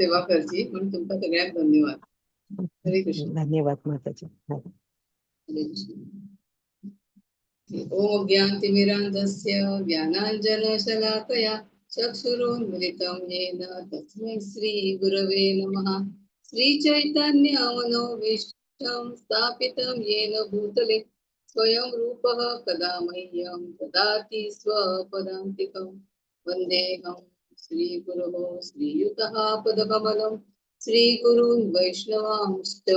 सेवा करची म्हणून तुमकां सगळ्यांक धन्यवाद. हरे कृष्ण. धन्यवाद माताजी. हरे कृष्ण. ॐ ज्ञानतिमिरान्धस्य ज्ञानाञ्जनशलाकया चक्षुरुन्मीलितं येन तस्मै श्रीगुरवे नमः. श्रीचैतन्यमनोभीष्टं स्थापितं येन भूतले स्वयं रूपः कदा मह्यं ददाति स्वपदान्तिकं. वन्देऽहं श्रीगुरोः श्रीयुतः पदकमलं श्रीगुरून् वैष्णवांश्च.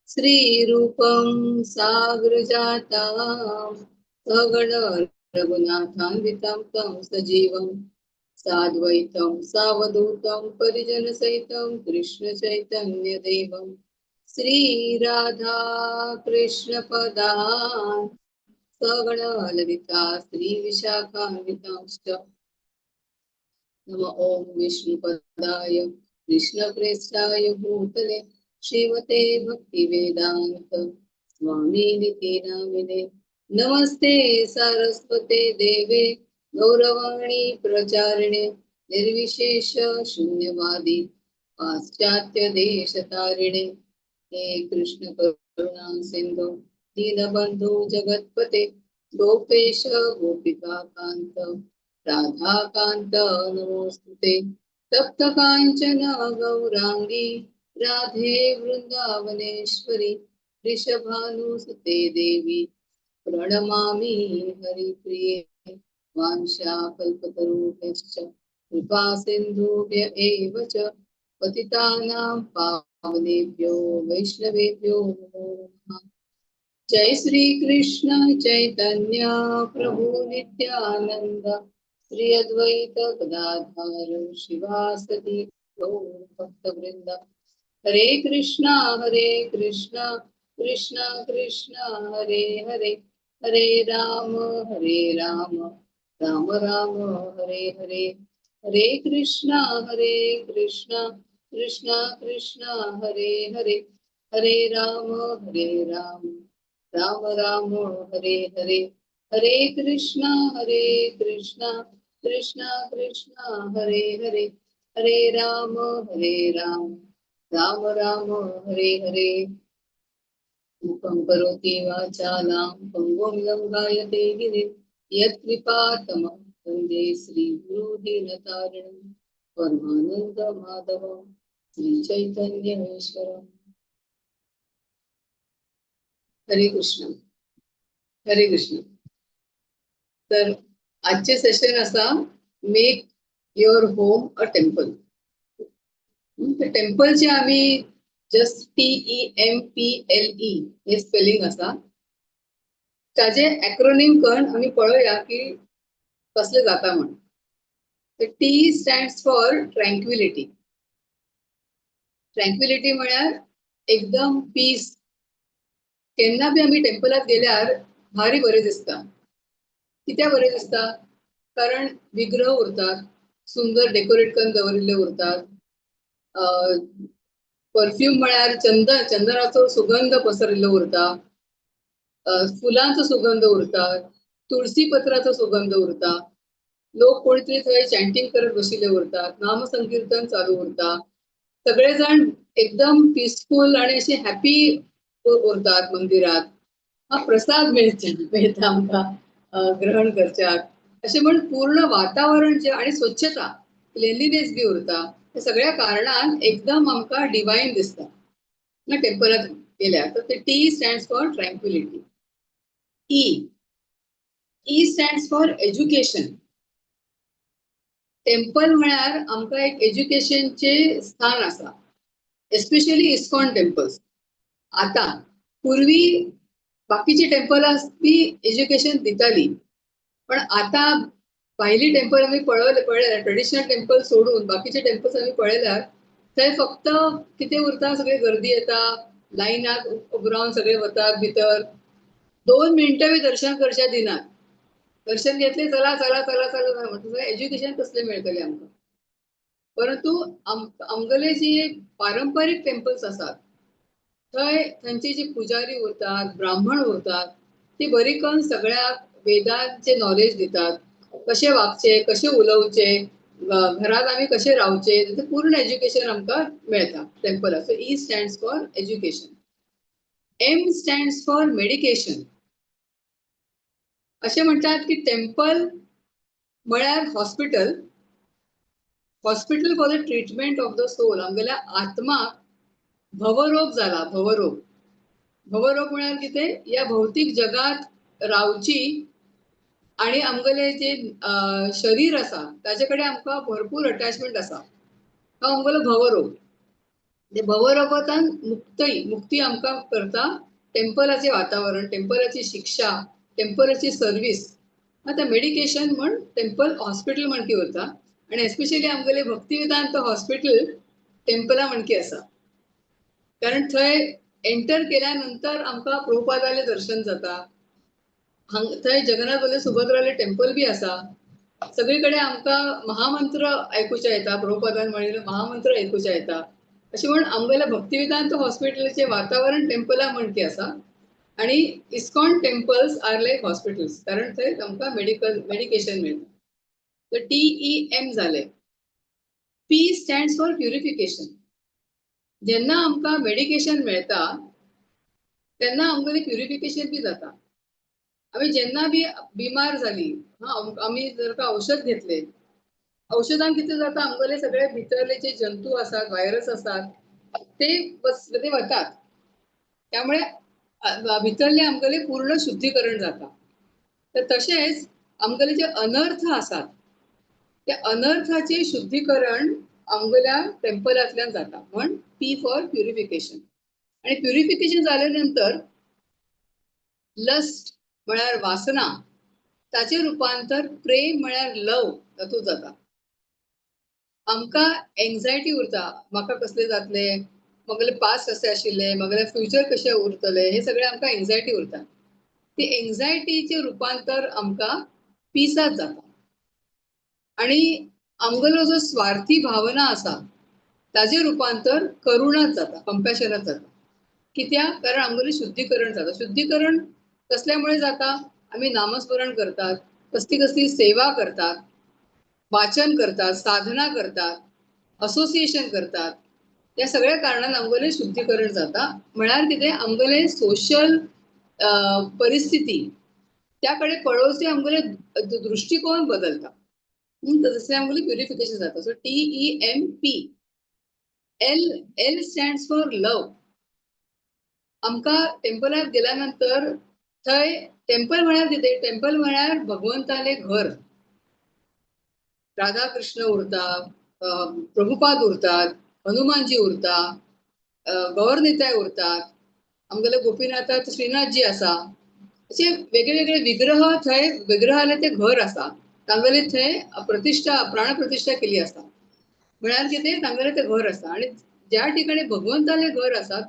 श्रीरूपं सागरजातां सगण रघुनाथान्वितं तं सजीवं साद्वैतं सावधूतं परिजनसहितं कृष्ण चैतन्यदेवं. श्रीराधा कृष्णपदान् सगण ललिता श्रीविशाखान्वितांश्च. नम ॐ विष्णुपदाय कृष्णप्रेष्ठाय भूतले श्रीमते भक्तिवेदान्त स्वामिनिति नामिने. नमस्ते सारस्वते देवे गौरवाणी प्रचारिणे निर्विशेष शून्यवादी पाश्चात्य देशतारिणे. हे कृष्ण करुणा सिंधु दीनबंधु जगत्पते गोपेश गोपिका कांत राधाकांत नमोस्तुते. तप्त कांचन गौरांगी राधे वृंदावनेश्वरी वृषभानुसुते देवी प्रणमामि हरिप्रिये. वाञ्छाकल्पतरुभ्यश्च कृपा सिन्धुभ्य एव च पतितानां पावनेभ्यो वैष्णवेभ्यो नमो नमः. जय श्री कृष्ण चैतन्य प्रभु नित्यानंद श्री अद्वैत गदाधर श्रीवासादि गौर भक्तवृंद. हरे कृष्णा हरे कृष्णा कृष्णा कृष्णा हरे हरे, हरे राम हरे राम राम राम हरे हरे. हरे कृष्णा हरे कृष्णा कृष्णा कृष्णा हरे हरे, हरे राम हरे राम राम राम हरे हरे. हरे कृष्णा हरे कृष्णा कृष्णा कृष्णा हरे हरे, हरे राम हरे राम राम राम हरे हरे. मूकं करोति वाचालं पङ्गुं लङ्घयते गिरिं यत्कृपा तमहं वन्दे श्रीगुरुदीनतारिणं परमानंद माधवं श्रीचैतन्येश्वरम्. हरे कृष्ण हरे कृष्ण. तर आजचे सेशन असा make your home a temple. तर टेम्पलचे आम्ही just TEMPLE हे स्पेलिंग आसा, ताजे एक्रोनीम करून आमी पळोवया की कसले जाता म्हण. तर T stand for tranquility. Tranquility म्हळ्यार एकदम पीस. केन्ना बी आमी टेम्पलात गेल्यार भारी बरें दिसता. कित्याक बरें दिसता? कारण विग्रह उरतात, सुंदर डेकोरेट करून दवरिल्ले उरतात, परफ्यूम म्हळ्यार चंदन, चंदनाचो सुगंध पसरिल्लो उरता, फुलांचो सुगंध उरता, तुळसी पत्राचो सुगंध उरता, लोक कोणतरी थंय चॅन्टिंग करत बशिल्ले उरतात, नामसंकीर्तन चालू उरता, सगळे जाण एकदम पिसफूल आणि असे हॅपी उरतात मंदिरात. हा प्रसाद मेळटा आमकां ग्रहण करच्याक. अशें म्हण पूर्ण वातावरण जे आणि स्वच्छता, क्लिनलीनेस बी उरता. हे सगळ्या कारणान एकदम आमकां डिवायन दिसता ना टेम्पलात गेल्यार. तर ते T stand for tranquility. E, E stand for education. Temple म्हळ्यार आमकां एक एज्युकेशनचे स्थान आसा, एस्पेशली इस्कॉन टेम्पल्स. आतां पूर्वी बाकीची टेम्पलां बी एज्युकेशन दिताली, पण आतां भायली टेम्पल आमी पळयल्यार, ट्रेडिशनल टेम्पल सोडून बाकीचे टेम्पल्स आमी पळयल्यार थंय फक्त कितें उरता, सगळी गर्दी येता, लायनाक उबो रावन सगळे वतात भितर, 2 मिनटां बी दर्शन करच्या दिनात. दर्शन घेतले, चला चला चला चला, म्हणटा एज्युकेशन कसलें मेळटलें आमकां? परंतु आमगेले जे पारंपारीक टेम्पल्स आसात थंय थंयचे जे पुजारी उरतात, ब्राह्मण उरतात, ती बरी करून सगळ्याक वेदांचे नॉलेज दितात, कशें वागचें, कशें उलोवचें, घरात आमी कशें रावचें तें पूर्ण एज्युकेशन आमकां मेळटा टेम्पलाक. So E stands for education. M stands for medication. अशें म्हणटात की टेम्पल म्हळ्यार hospital, hospital for the treatment of the soul. आमगेल्या आत्माक भवरोग जाला, भवरोग. भवरोग म्हळ्यार कितें? ह्या भौतीक जगांत रावची आनी आमगेलें जें शरीर आसा ताजे कडेन आमकां भरपूर अटॅचमेंट आसा, तो आमगेलो भवरोग. ते भवरोगांतल्यान मुक्ती आमकां करता टेम्पलाचें वातावरण, टेम्पलाची शिक्षा, टेम्पलाची सर्वीस. आतां मेडिकेशन म्हण टेम्पल हॉस्पिटल म्हणकी उरता आनी एस्पेशली आमगेलें भक्तिवेदांत हॉस्पिटल टेम्पला म्हणकी आसा, कारण थंय एंटर केल्या नंतर आमकां प्रभुपादालें दर्शन जाता. थंय जगन्नाथ बलदेव सुभद्रालें टेम्पल बी आसा. सगळी कडेन आमकां महामंत्र आयकुचे येता, प्रभुपादान म्हणिल्लो महामंत्र आयकुचे येता. अशें म्हण आमगेल्या भक्तिवेदांत हॉस्पिटलाचें वातावरण टेम्पला म्हणकी आसा आनी ISKCON temples are like hospitals, कारण थंय आमकां मेडिकेशन मेळटा. तर टी ई एम जालें. P stands for purification. जेन्ना आमकां मेडिकेशन मेळटा तेन्ना आमगेलें प्युरिफिकेशन बी जाता. आमी जेन्ना बी बिमार जाली, आमी जर का औषध घेतले, औषधान कितें जाता, आमगेले सगळे भितरले जे जंतू आसात, व्हायरस आसात ते वतात. त्यामुळे भितरले आमगेले पूर्ण शुद्धीकरण जाता. तर तशेंच आमगेले जे अनर्थ आसात त्या अनर्थाचे शुद्धीकरण आमगेल्या टेम्पलांतल्यान जाता, म्हण पी फॉर प्युरिफिकेशन. आनी प्युरिफिकेशन जाल्या नंतर लस्ट म्हळ्यार वासना ताचें रुपांतर प्रेम म्हळ्यार लव तातूंत जाता. आमकां एन्जायटी उरता, म्हाका कसलें जातलें, म्हगेलें पास्ट कशें आशिल्लें, म्हगेलें फ्युचर कशें उरतलें, हें सगळें आमकां एन्जायटी उरता. ती एन्जायटीचें रुपांतर आमकां पिसात जाता आनी आमगेलो जो स्वार्थी भावना आसा ताजें रुपांतर करुणात जाता, कंपॅशनात जाता. कित्याक? कारण आमगेलें शुद्धीकरण जाता. शुद्धीकरण कसल्यामुळे जाता? आमी नामस्मरण करतात, कसली कसली सेवा करतात, वाचन करतात, साधना करतात, असोसिएशन करतात. त्या सगळ्या कारणान आमगेलें शुद्धीकरण जाता. म्हळ्यार कितें, आमगेलें सोशल परिस्थिती त्या कडेन पळोवचे आमगेले दृश्टिकोन बदलता, तशें आमगेलें प्युरिफिकेशन जाता. So T E M P. L, L stands for love. आमकां टेम्पलात गेल्या नंतर थंय टेम्पल म्हळ्यार कितें, टेम्पल म्हळ्यार भगवंतालें घर. राधा कृष्ण उरता, प्रभुपाद उरतात, हनुमानजी उरता, गौरनिताय उरतात, आमगेले गोपीनाथात श्रीनाथजी आसा. अशे वेगळे वेगळे विग्रह थंय, विग्रहालें तें घर आसा, तांगेले थंय प्रतिश्ठा, प्राणप्रतिश्ठा केली आसा. म्हळ्यार कितें, तांगेलें तें घर आसा. आनी ज्या ठिकाणी भगवंतालें घर आसा,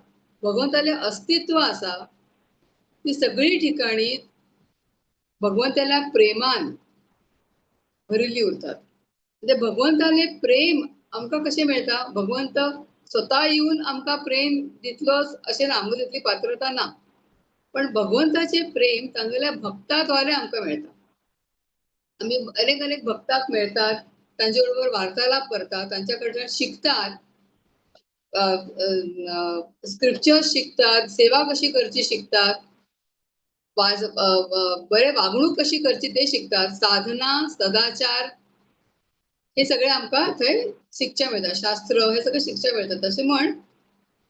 भगवंतालें अस्तित्व आसा, ती सगळी ठिकाणी भगवंताल्या प्रेमान भरिल्ली उरतात. म्हणजे भगवंतालें प्रेम आमकां कशें मेळटा? भगवंत स्वता येवन आमकां प्रेम दितलोच अशें ना, आमकां तितली पात्रता ना, पण भगवंताचें प्रेम तांगेल्या भक्ता द्वारे आमकां मेळटा. आमी अनेक अनेक भक्ताक मेळटात, तांचे बरोबर वार्तालाप करतात, तांच्या कडल्यान शिकतात, स्क्रिप्चर्स शिकतात, सेवा कशी करची शिकतात, बरे वागणूक कशी करची ते शिकतात, साधना, सदाचार हे सगळे आमकां थंय शिकचें मेळटा, शास्त्र हे सगळें शिकचें मेळटा. तशें म्हण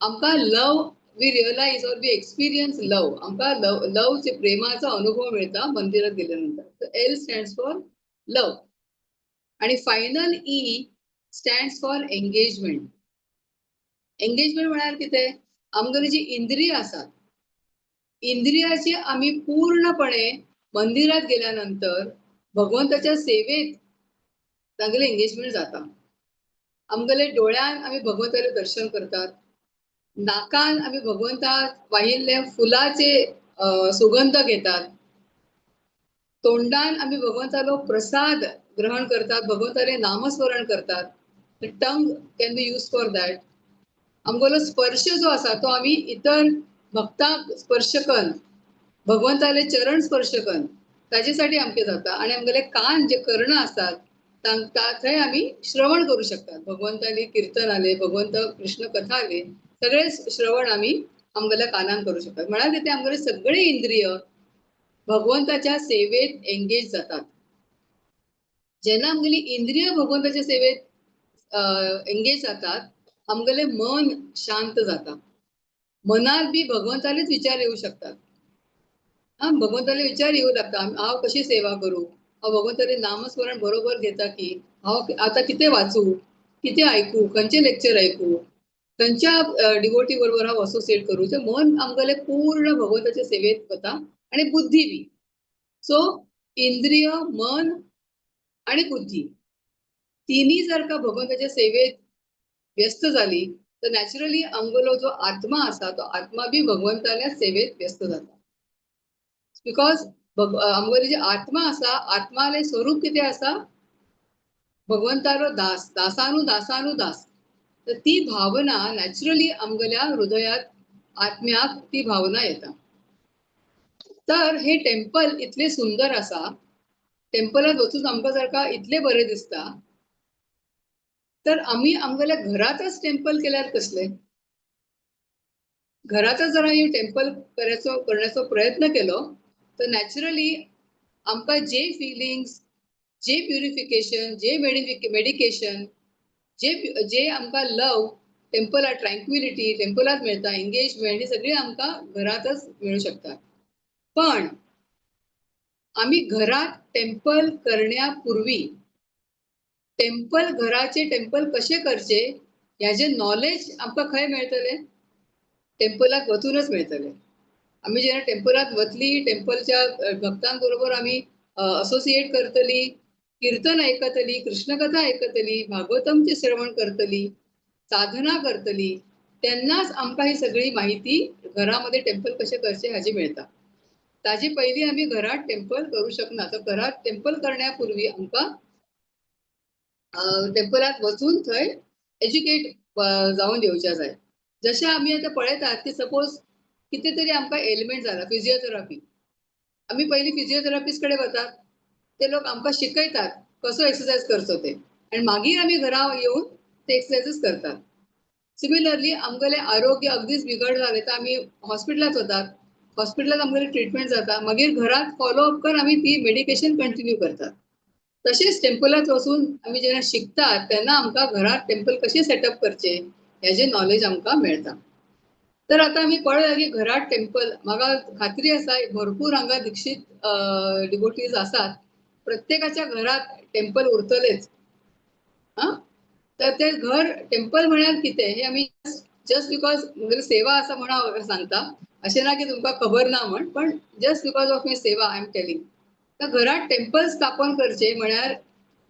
आमकां love, we realise or we experience love, आमकां लव प्रेमाचो अनुभव मेळटा मंदिरात गेल्या नंतर. L stands for love. आणि final E stands for engagement. Engagement म्हळ्यार कितें, आमगेली जी इंद्रिय आसात, इंद्रियाची आमी पूर्णपणे मंदिरात गेल्या नंतर भगवंताच्या सेवेत तांगेलें एंगेजमेंट जाता. आमगेले डोळ्यान आमी भगवंतालें दर्शन करतात, नाकान आमी भगवंताक वाहिल्ले फुलाचे सुगंध घेतात, तोंडान आमी भगवंतालो प्रसाद ग्रहण करतात, भगवंताले नामस्मरण करतात. Tongue can be use for that. आमगेलो स्पर्श जो आसा तो आमी इतर भक्तांक स्पर्श करून, भगवंताले चरण स्पर्श करून ताजे साठी आमकां जाता. आनी आमगेले कान जे कर्ण आसात तांकां थंय आमी श्रवण करूं शकतात. भगवंताली किर्तन आले, भगवंत कृष्ण कथा आले, सगळे श्रवण आमी आमगेल्या कानान करूं शकतात. म्हळ्यार कितें, आमगेले सगळे इंद्रिय भगवंताच्या सेवेत एंगेज जातात. जेन्ना आमगेली इंद्रिय भगवंताच्या सेवेत एंगेज जातात, आमगेलें मन शांत जाता. मनात बी भगवंतालेच विचार येवं शकतात. हा, भगवंताले विचार येवं लागता, हांव कशी सेवा करूं, हांव भगवंताले नामस्मरण बरोबर घेता की, हांव आतां कितें वाचूं, कितें आयकूं, खंयचें लेक्चर आयकूं, खंयच्या डिवोटी बरोबर हांव असोसिएट करूं. तें मन आमगेलें पूर्ण भगवंताच्या सेवेत वता आनी बुद्धी बी. सो इंद्रिय, मन आनी बुद्धी तिन्ही जर का भगवंताच्या सेवेत व्यस्त जाली तर नॅचरली आमगेलो जो आत्मा आसा तो आत्मा बी भगवंताल्या सेवेत व्यस्त जाता. Because आमगेली जी आत्मा आसा, आत्माले स्वरूप कितें आसा, भगवंतालो दास, दासानु दासानु दास. तर ती भावना नॅचरली आमगेल्या हृदयात, आत्म्याक ती भावना येता. तर हे टेम्पल इतले सुंदर आसा, टेम्पलात वचून आमकां जर का इतले बरें दिसता, तर आमी आमगेल्या घरातच टेम्पल केल्यार कसले? घरातच जर आमी टेम्पल करण्याचो प्रयत्न केलो तर नॅचरली आमकां जे फिलिंग्स, जे प्युरिफिकेशन, जे मेडिकेशन, जे जे आमकां लव टेम्पलात, ट्रँक्विलिटी टेम्पलात मेळटा, एंगेजमेंट, ही सगळी आमकां घरातच मेळूं शकता. पण आमी घरात टेम्पल करण्यापूर्वी टेम्पल, घराचे टेम्पल कशे करचे ह्याचे नॉलेज आमकां खंय मेळटलें? टेम्पलाक वचूनच मेळटलें. आमी जेन्ना टेम्पलात वतली, टेम्पलच्या भक्तांबरोबर आमी असोसिएट करतली, कीर्तन आयकतली, कृष्णकथा आयकतली, भागवतमचे श्रवण करतली, साधना करतली, तेन्नाच आमकां ही सगळी माहिती घरामध्ये टेम्पल कशें करचें हाजी मेळटा. ताजे पयलीं आमी घरात टेम्पल करूं शकना. तर घरात टेम्पल करण्यापूर्वी आमकां टेम्पलात वचून थंय एज्युकेट जावन येवच्या जाय. जशें आमी आतां पळयतात की सपोज कितें तरी आमकां एलिमेंट जाला, फिजियोथेरपी, आमी पयलीं फिजियोथेरपिस्ट कडेन वतात, ते लोक आमकां शिकयतात कसो एक्सरसायज करचो ते, आनी मागीर आमी घरा येवन ते एक्सरसायजीस करतात. सिमिलरली आमगेलें आरोग्य अगदीच बिगड जालें तर आमी हॉस्पिटलांत वतात, हॉस्पिटलांत आमगेली ट्रिटमेंट जाता, मागीर घरात फॉलो अप करून आमी ती मेडिकेशन कंटिन्यू करतात. तशेंच टेम्पलात वचून आमी जेन्ना शिकतात तेन्ना आमकां घरात टेम्पल कशें सेटअप करचें हेजें नॉलेज आमकां मेळटा. तर आतां आमी पळया की घरात टेम्पल, म्हाका खात्री आसा भरपूर हांगा दीक्षित डिवोटीज आसात, प्रत्येकाच्या घरात टेम्पल उरतलेच. आं, तर ते घर टेम्पल म्हळ्यार कितें हें आमी जस्ट because म्हगेली सेवा आसा म्हणून हांव सांगता, अशें ना की तुमकां खबर ना म्हण, पण जस्ट because of my सेवा I am telling. तर घरात टेम्पल स्थापन करचें म्हळ्यार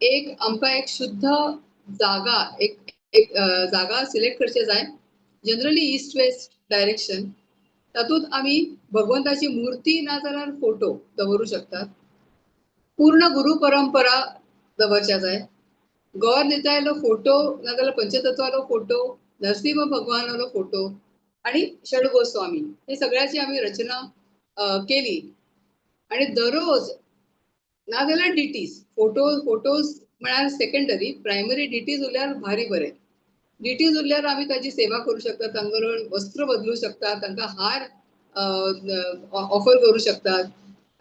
एक आमकां एक शुद्ध जागा, एक एक जागा सिलेक्ट करचे जाय, जनरली ईस्ट वेस्ट डायरेक्शन. तातूंत आमी भगवंताची मूर्ती ना जाल्यार फोटो दवरूं शकतात. पूर्ण गुरु परंपरा दवरच्या जाय. गौर नितायलो फोटो ना जाल्यार पंचतत्वालो फोटो, नरसिंह भगवानालो फोटो आणि षडगोस्वामी, हे सगळ्याची आमी रचना केली. आणि दररोज ना जाल्यार डिटीज, फोटोज म्हळ्यार सेकंडरी, प्रायमरी डिटीज उरल्यार भारी बरें. डिटीज उरल्यार आमी ताजी सेवा करूं शकतात, तांकां वस्त्र बदलूं शकतात, तांकां हार ऑफर करूं शकतात.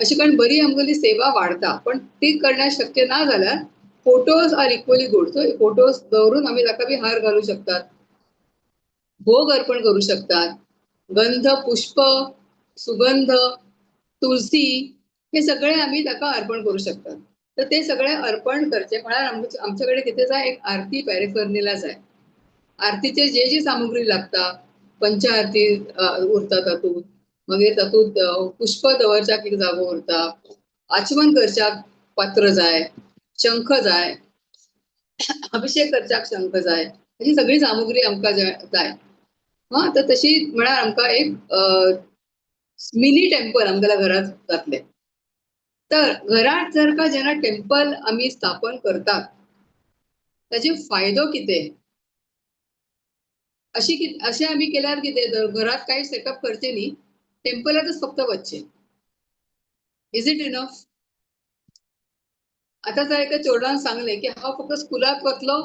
अशी करून बरी आमगेली सेवा वाडता. पण ती करण्याक शक्य ना जाल्यार photos are equally good. So photos दवरून आमी ताका बी हार घालूं शकतात, भोग अर्पण करूं शकतात, गंध, पुष्प, सुगंध, तुलसी हे सगळे आमी ताका अर्पण करूं शकतात. तर ते सगळे अर्पण करचे म्हळ्यार आमचे कडेन कितें जाय, एक आरती पॅरेफर्निला जाय. आरतीचे जे जी सामुग्री लागता, पंच आरती उरता तातूंत, मागीर तातूंत पुष्प दवरच्याक एक जागो उरता, आचमन करच्याक पात्र जाय, शंख जाय, अभिषेक करच्याक शंख जाय, अशी सगळी सामुग्री आमकां जाय. हा, तर तशी म्हळ्यार आमकां एक मिनी टेम्पल आमगेल्या घरात जातलें. तर घरात जर का जेन्ना टेम्पल आमी स्थापन करतात ताचे फायदो कितें, अशें आमी केल्यार कितें, जर घरात कांय सेटअप करचें न्ही, टेम्पलातच फक्त वचचें, is it enough? आतां जर एका चेडवान सांगलें की हांव फक्त स्कुलाक वतलो,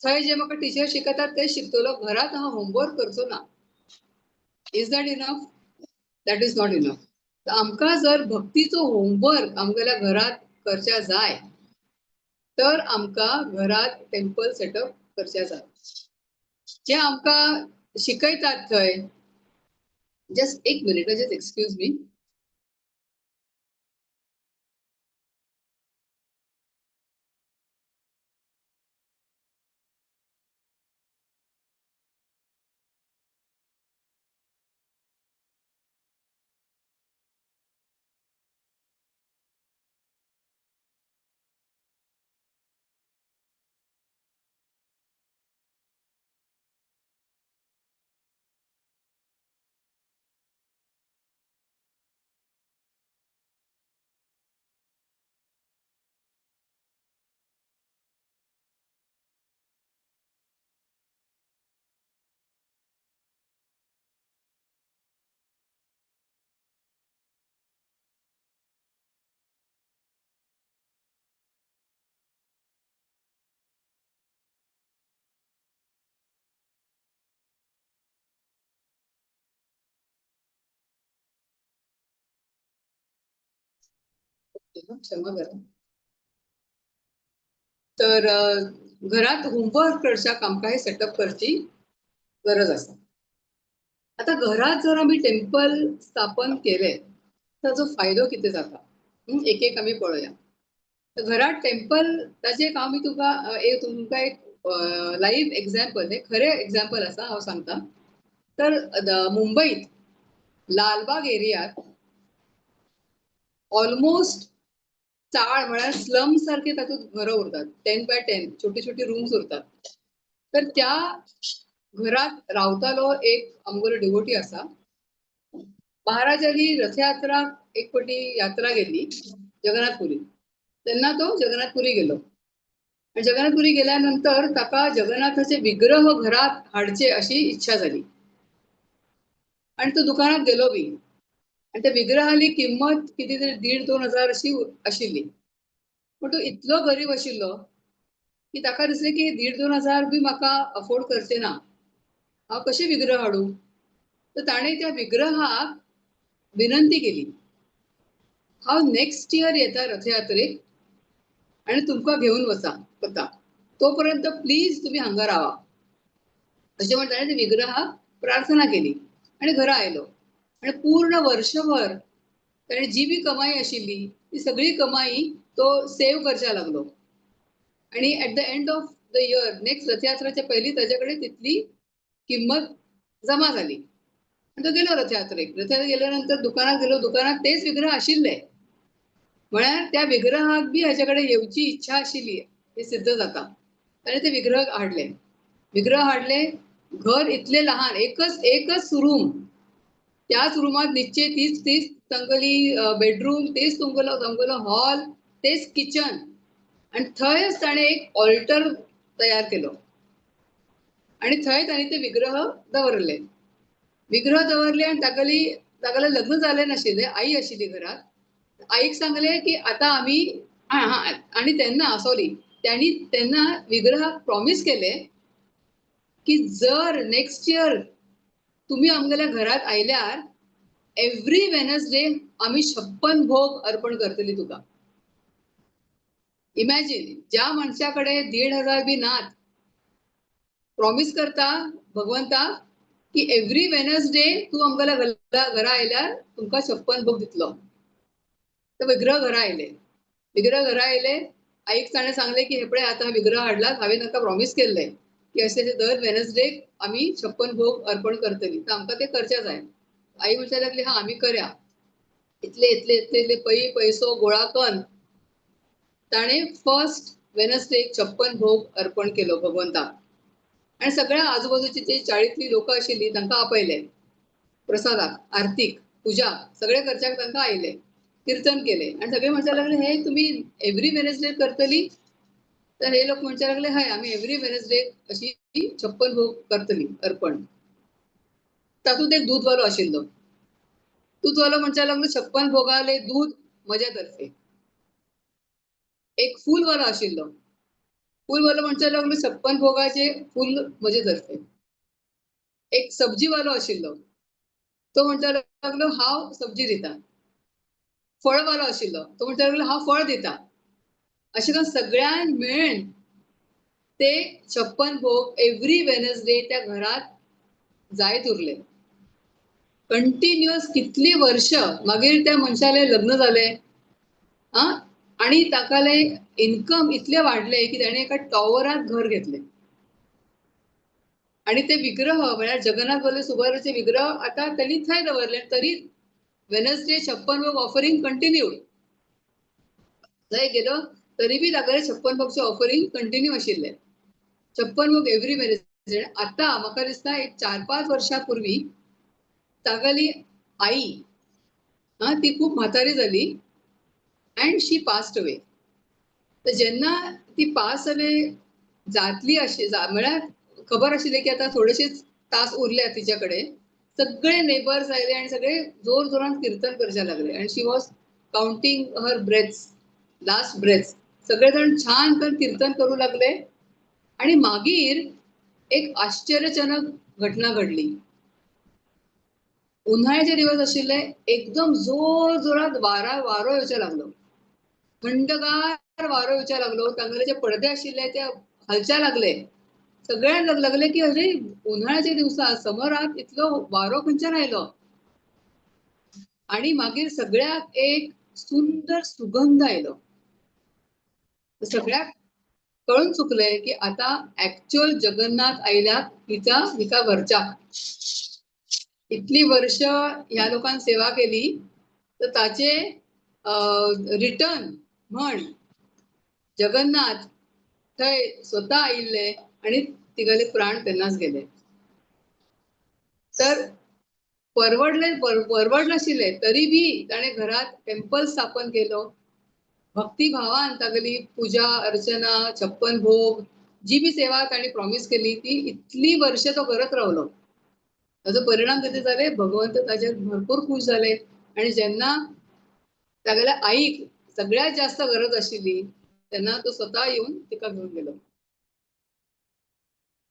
थंय जे म्हाका टिचर शिकयतात ते शिकतलो, घरांत हांव होमवर्क करचो ना. Is that enough? That is not enough. आमकां जर भक्तीचो होमवर्क आमगेल्या घरांत करच्या जाय तर आमकां घरांत टेम्पल सेटअप करच्या जाय. जे आमकां शिकयतात थंय, जस्ट एक मिनिट, जस्ट एक्सक्यूज मी. क्षमा करा. तर घरात होमवर्क करच्याक आमकां हे सेटअप करची गरज आसा. आतां घरात जर आमी टेम्पल स्थापन केले ताचो फायदो कितें जाता, एक एक आमी पळोवया. घरात टेम्पल ताचे एक आमी तुका एक तुमकां एक लायव्ह एग्जाम्पल, हे खरें एग्जाम्पल आसा हांव सांगता. तर मुंबईत लालबाग एरियात ऑलमोस्ट चाळ म्हळ्यार स्लम सारखे तातूंत घरां उरतात, 10 बाय 10 छोटी छोटी रूम्स उरतात. तर त्या घरात रावतालो एक आमगेलो डिवोटी आसा. महाराजाली रथयात्रा एक फावटी यात्रा गेल्ली जगन्नाथपुरी, तेन्ना तो जगन्नाथपुरी गेलो आणि जगन्नाथपुरी गेल्यानंतर ताका जगन्नाथाचे विग्रह घरात हाडचे अशी इच्छा जाली आणि तो दुकानात गेलो बी आणि त्या विग्रहाली किंमत किती तरी 1.5-2 हजार अशी आशिल्ली. पण तो इतलो गरीब आशिल्लो की ताका दिसलें की 1.5-2 हजार बी म्हाका अफोर्ड करचे ना, हांव कशें विग्रह हाडूं. तर ताणें त्या विग्रहाक विनंती केली, हांव नेक्स्ट इयर येता रथयात्रेक आनी तुमकां घेवन वता, तोपर्यंत प्लीज तुमी हांगा रावा अशें म्हण ताणें त्या विग्रहाक प्रार्थना केली आनी घरा आयलो. आणि पूर्ण वर्षभर ताणें जी बी कमाई आशिल्ली ती सगळी कमाई तो सेव करच्या लागलो. आणि at the end of the year next रथयात्राच्या पयलीं ताजे कडेन तितली किंमत जमा जाली आनी तो गेलो रथयात्रेक. रथयात्रेक गेल्यानंतर दुकानात गेलो, दुकानात तेच विग्रह आशिल्ले. म्हळ्यार त्या विग्रहाक बी हाजे कडेन येवची इच्छा आशिल्ली हे सिद्ध जाता. ताणें ते विग्रह हाडले, विग्रह हाडले, घर इतलें लहान, एकच एकच रूम, त्याच रुमात न्हिदचे तीच तीच तांगेली बेडरूम, तेच तुमगेलो तांगेलो हॉल, तेच किचन. आनी थंयच ताणें एक ऑल्टर तयार केलो आनी थंय ताणें ते विग्रह दवरले. विग्रह दवरले आनी तागेली तागेलें लग्न जालें नाशिल्लें, आई आशिल्ली घरात. आईक सांगलें की आतां आमी आनी तेन्ना सॉरी त्यांनी तेन्ना विग्रहाक प्रॉमीस केलें की जर नेक्स्ट इयर तुम्ही आमगेल्या घरात आयल्यार एव्हरी वेनसडे आमी 56 भोग अर्पण करतली तुका. इमॅजिन, ज्या मनशाकडे 1,500 हजार बी नात, प्रॉमिस करता भगवंता की एव्हरी वेनसडे तूं आमगेल्या घरा आयल्यार तुमकां 56 भोग दितलो. तर विग्रह घरा आयले, विग्रह घरा आयले, आईक ताणें सांगलें की हे पळय आतां विग्रह हाडला, हांवें ताका प्रॉमिस केल्लें की अशें अशें दर वेनसडेक आमी 56 भोग अर्पण करतली, तर आमकां ते करचे जाय. आई म्हणपाक लागली हा आमी करया. इतले इतले इतले इतले पैसो गोळा करून ताणें फर्स्ट वेनसडेक 56 भोग अर्पण केलो भगवंताक. आनी सगळ्या आजूबाजूची जी चाळींतली लोकां आशिल्ली तांकां आपयले प्रसादाक, आरतीक, पुजा सगळे करच्याक तांकां आयले, कीर्तन केले. आनी सगळे म्हणपाक लागले हे तुमी एव्हरी वेनसडे करतली? तर हे लोक म्हणपाक लागले हय आमी एव्हरी वेनसडे अशी 56 भोग करतली अर्पण. तातूंत एक दूधवालो आशिल्लो, दूधवालो म्हणपाक लागलो 56 भोगाले दूध म्हज्या तर्फे. एक फूलवालो आशिल्लो. फूलवालो म्हणचे लागलो, छप्पन भोगाचे फूल म्हजे तर्फे. एक सब्जीवालो आशिल्लो, तो म्हणटा लागलो, हांव सब्जी दिता. फळवालो आशिल्लो, तो म्हणटा लागलो, हांव फळ दिता. अशें करून सगळ्यांक मेळून ते छप्पन भोग एव्हरी वेनसडे त्या घरात जायत उरले कंटिन्युअस कितली वर्ष. मागीर त्या मनशाले लग्न जाले आं आणि ताकाले इन्कम इतले वाडले की ताणें एका टॉवरात घर घेतले आणि ते विग्रह, म्हळ्यार जगन्नाथ बल्लभ सुभद्राचे विग्रह आता त्यांनी थंय दवरले. तरी वेनसडे छप्पन भोग ऑफरिंग कंटिन्यू. थंय गेलो तरी बी तागेले छप्पन भोगचे ऑफरिंग कंटिन्यू आशिल्ले, छप्पन भोग एव्हरी वेनसडे. आता म्हाका दिसता एक 4-5 वर्षां पूर्वी तागेली आई हा ती खूप म्हातारी जाली अँड शी पास्ट अवे. तर जेन्ना ती पास अवे जातली अशी, म्हळ्यार खबर आशिल्लें की आतां थोडेशेच तास उरले तिच्या कडेन, सगळे नेबर्स आयले आणि सगळे जोर जोरान कीर्तन करच्या लागले and she was counting her breaths, last breaths. सगळे जण छान करून कीर्तन करू लागले आणि मागीर एक आश्चर्यजनक घटना घडली. उन्हाळ्याचे दिवस आशिल्ले, एकदम जोर जोरात वारो येवचे लागलो, थंडगार वारो येवचे लागलो. तांगेले जे पडदे आशिल्ले ते हालच्या लागले. सगळ्यांक लागले की अरे, उन्हाळ्याच्या दिवसात, समरात इतलो वारो खंयच्यान आयलो? आणि मागीर सगळ्याक एक सुंदर सुगंध आयलो. सगळ्याक कळून चुकले की आता ऍक्च्युअल जगन्नाथ आयल्यात हिचा हिका घरच्या. इतली वर्ष ह्या लोकांनी सेवा केली तर ताचे रिटर्न म्हण जगन्नाथ थंय स्वता आयिल्ले आणि तिगेले प्राण तेन्नाच गेले. तर परवडले परवडनाशिल्ले तरी बी ताणें घरात टेम्पल स्थापन केलो. भक्तिभावान तागेली पूजा अर्चना, छप्पन भोग, जी बी सेवा ताणी प्रॉमिस केली ती इतली वर्ष तो करत रावलो. ताजो परिणाम कितें जाले, भगवंत ताजेर भरपूर खुश जाले आणि जेन्ना तागेल्या आईक सगळ्यात जास्त गरज आशिल्ली तेन्ना तो स्वता येवन तिका घेवन गेलो.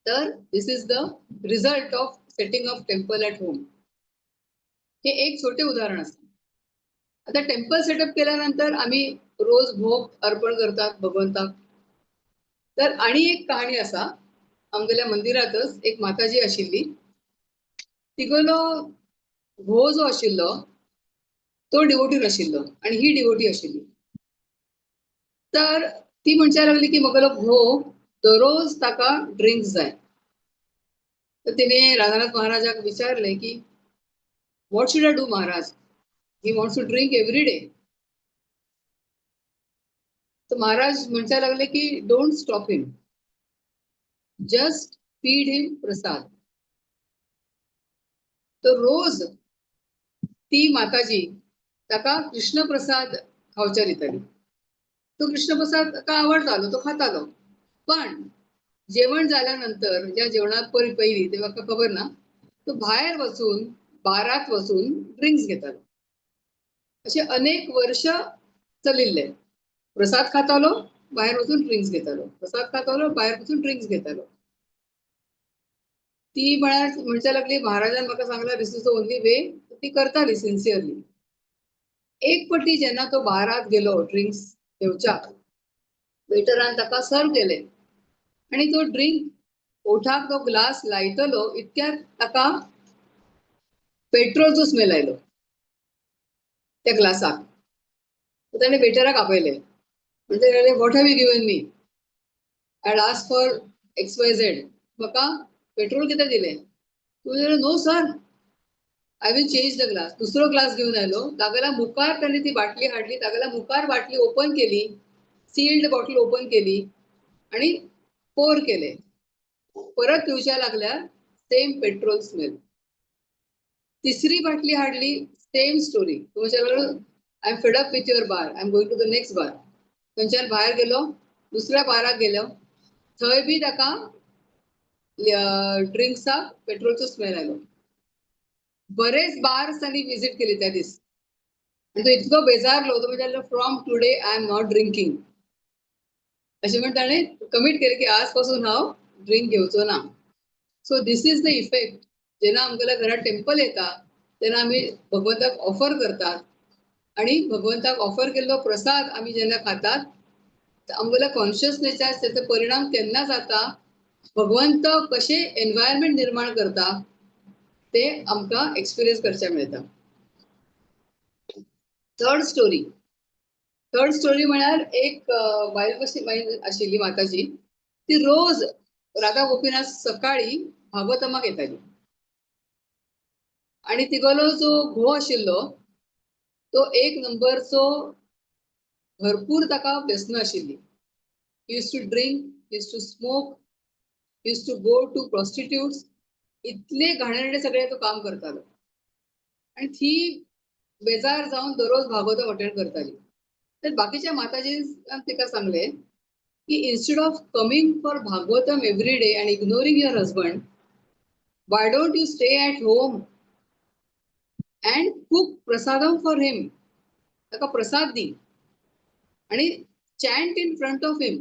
तर this is the result of setting of temple at home. हे एक छोटे उदाहरण आसा. आता टेम्पल सेटअप केल्यानंतर आम्ही रोज भोग अर्पण करतात भगवंताक. तर आणि एक कहाणी आसा. आमगेल्या मंदिरातच एक माताजी आशिल्ली. तिगेलो घोव जो आशिल्लो तो डिवोटी नाशिल्लो आणि ही डिवोटी आशिल्ली. तर ती म्हणच्या लागली की म्हगेलो घोव दररोज ताका ड्रिंक्स जाय. तर तिने राधानाथ महाराजाक विचारले की what should I do Maharaj, he wants to drink every day. तर महाराज म्हणच्या लागले की don't stop him, just feed him prasad. तर रोज ती माताजी ताका कृष्ण प्रसाद खावच्या दिताली. तो कृष्णप्रसाद ताका आवडतालो, तो खातालो. पण जेवण जाल्यानंतर, ज्या जेवणात पयली ते म्हाका खबर ना, तो भायर वचून बारात वचून ड्रिंक्स घेतालो. असे अनेक वर्ष चलिल्ले. प्रसाद खातालो, भायर वचून ड्रिंक्स घेतालो, प्रसाद खातालो, भायर वचून ड्रिंक्स घेतालो. ती म्हळ्यार म्हणच्या लागली, महाराजान म्हाका सांगला this is the only way. ती करताली सिन्सियरली. एक पटी जेन्ना तो बारात गेलो ड्रिंक्स घेवच्याक, वेटरान ताका सर्व केले आणि तो ड्रिंक ओठाक तो ग्लास लायतलो इतक्यात ताका पेट्रोलचो स्मेल आयलो त्या ग्लासाक. ताणें वेटराक आपयले, म्हणजे what have you given me, I ask for XYZ, म्हाका पेट्रोल कित्याक दिलें? तूं no sir, I will change the glass. दुसरो ग्लास घेवन आयलो. तागेल्या मुखार ताणें ती बाटली हाडली, तागेल्या मुखार बाटली ओपन केली, सील्ड बॉटल ओपन केली आणि पोर केले. परत पिवच्या लागल्यार सेम पेट्रोल स्मेल. तिसरी बाटली हाडली, सेम स्टोरी. तो लागलो, I am fed up with your bar, I am going to the next bar. थंयच्यान भायर गेलो, दुसऱ्या बाराक गेलो, थंय बी ताका ड्रिंक्साक पेट्रोलचो स्मेल आयलो. बरेच बार्स तांणी विजीट केले त्या दीस आणि तो इतको बेजारलो, तो म्हणजे from today I am not drinking. अशें म्हण ताणें कमीट केलें की आज पासून हांव ड्रिंक घेवचो ना. So this is the effect. जेन्ना आमगेल्या घरात टेम्पल येता तेन्ना आमी भगवंताक ऑफर करतात आणि भगवंताक ऑफर केल्लो प्रसाद आमी जेन्ना खातात, आमगेल्या कॉन्शियसनेसार तेचो परिणाम केन्ना जाता, भगवंत कशें एनवायरमेंट निर्माण करता ते आमकां एक्सपिरियन्स करचें मेळटा. Third story. थर्ड स्टोरी म्हळ्यार एक बायल कशी आशिल्ली माताजी, ती रोज राधा गोपीनाथ सकाळी भागवतमाक येताली आणि तिगेलो जो घोव आशिल्लो तो एक नंबरचो भरपूर ताका व्यसन आशिल्ली. Used to drink, used to smoke, used to go to prostitutes, इतले घाणेरडे सगळे तो काम करतालो. आणि ती बेजार जावन दररोज भागवतम अटेंड करताली. तर बाकीच्या माताजीन तिका सांगले की instead of coming for Bhagavatam every day and ignoring your husband, why don't you stay at home and cook prasadam for him. ताका प्रसाद दी आणि chant in front of him,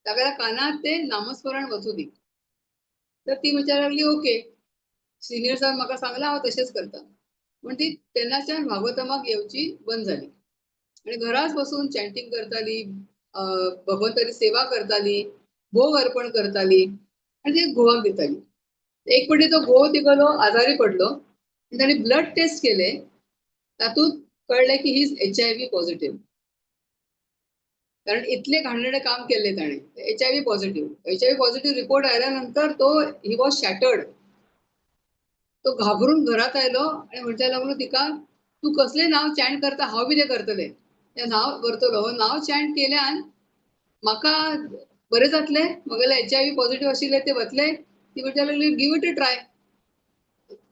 ताका कानात ते नामस्मरण वचू दी. तर ती म्हणपाक लागली ओके, सिनियर्सान म्हाका सांगलां हांव तशेंच करता. म्हण ती तेन्नाच्यान भागवतमाक येवची बंद जाली आणि घराच बसून चॅन्टिंग करताली, भगवंताची सेवा करताली, भोग अर्पण करताली आणि ती घोवाक दिताली. एक फावटी तो घोव तिगेलो आजारी पडलो आनी ताणी ब्लड टेस्ट केले, तातूंत कळ्ळें की he is HIV positive. कारण इतले घाणेरडे काम केल्ले ताणें. HIV positive. HIV positive report आयल्यानंतर तो he was shattered. तो घाबरून घरात आयलो आणि म्हणपाक लागलो तिका, तूं कसलें नांव चॅन्ट करता हांव बी तें करतलें. तें नांव करतलो, नांव चॅन्ट केल्यान म्हाका बरें जातलें, म्हगेलें HIV positive आशिल्लें तें वतलें. ती म्हणपाक लागली give it a try.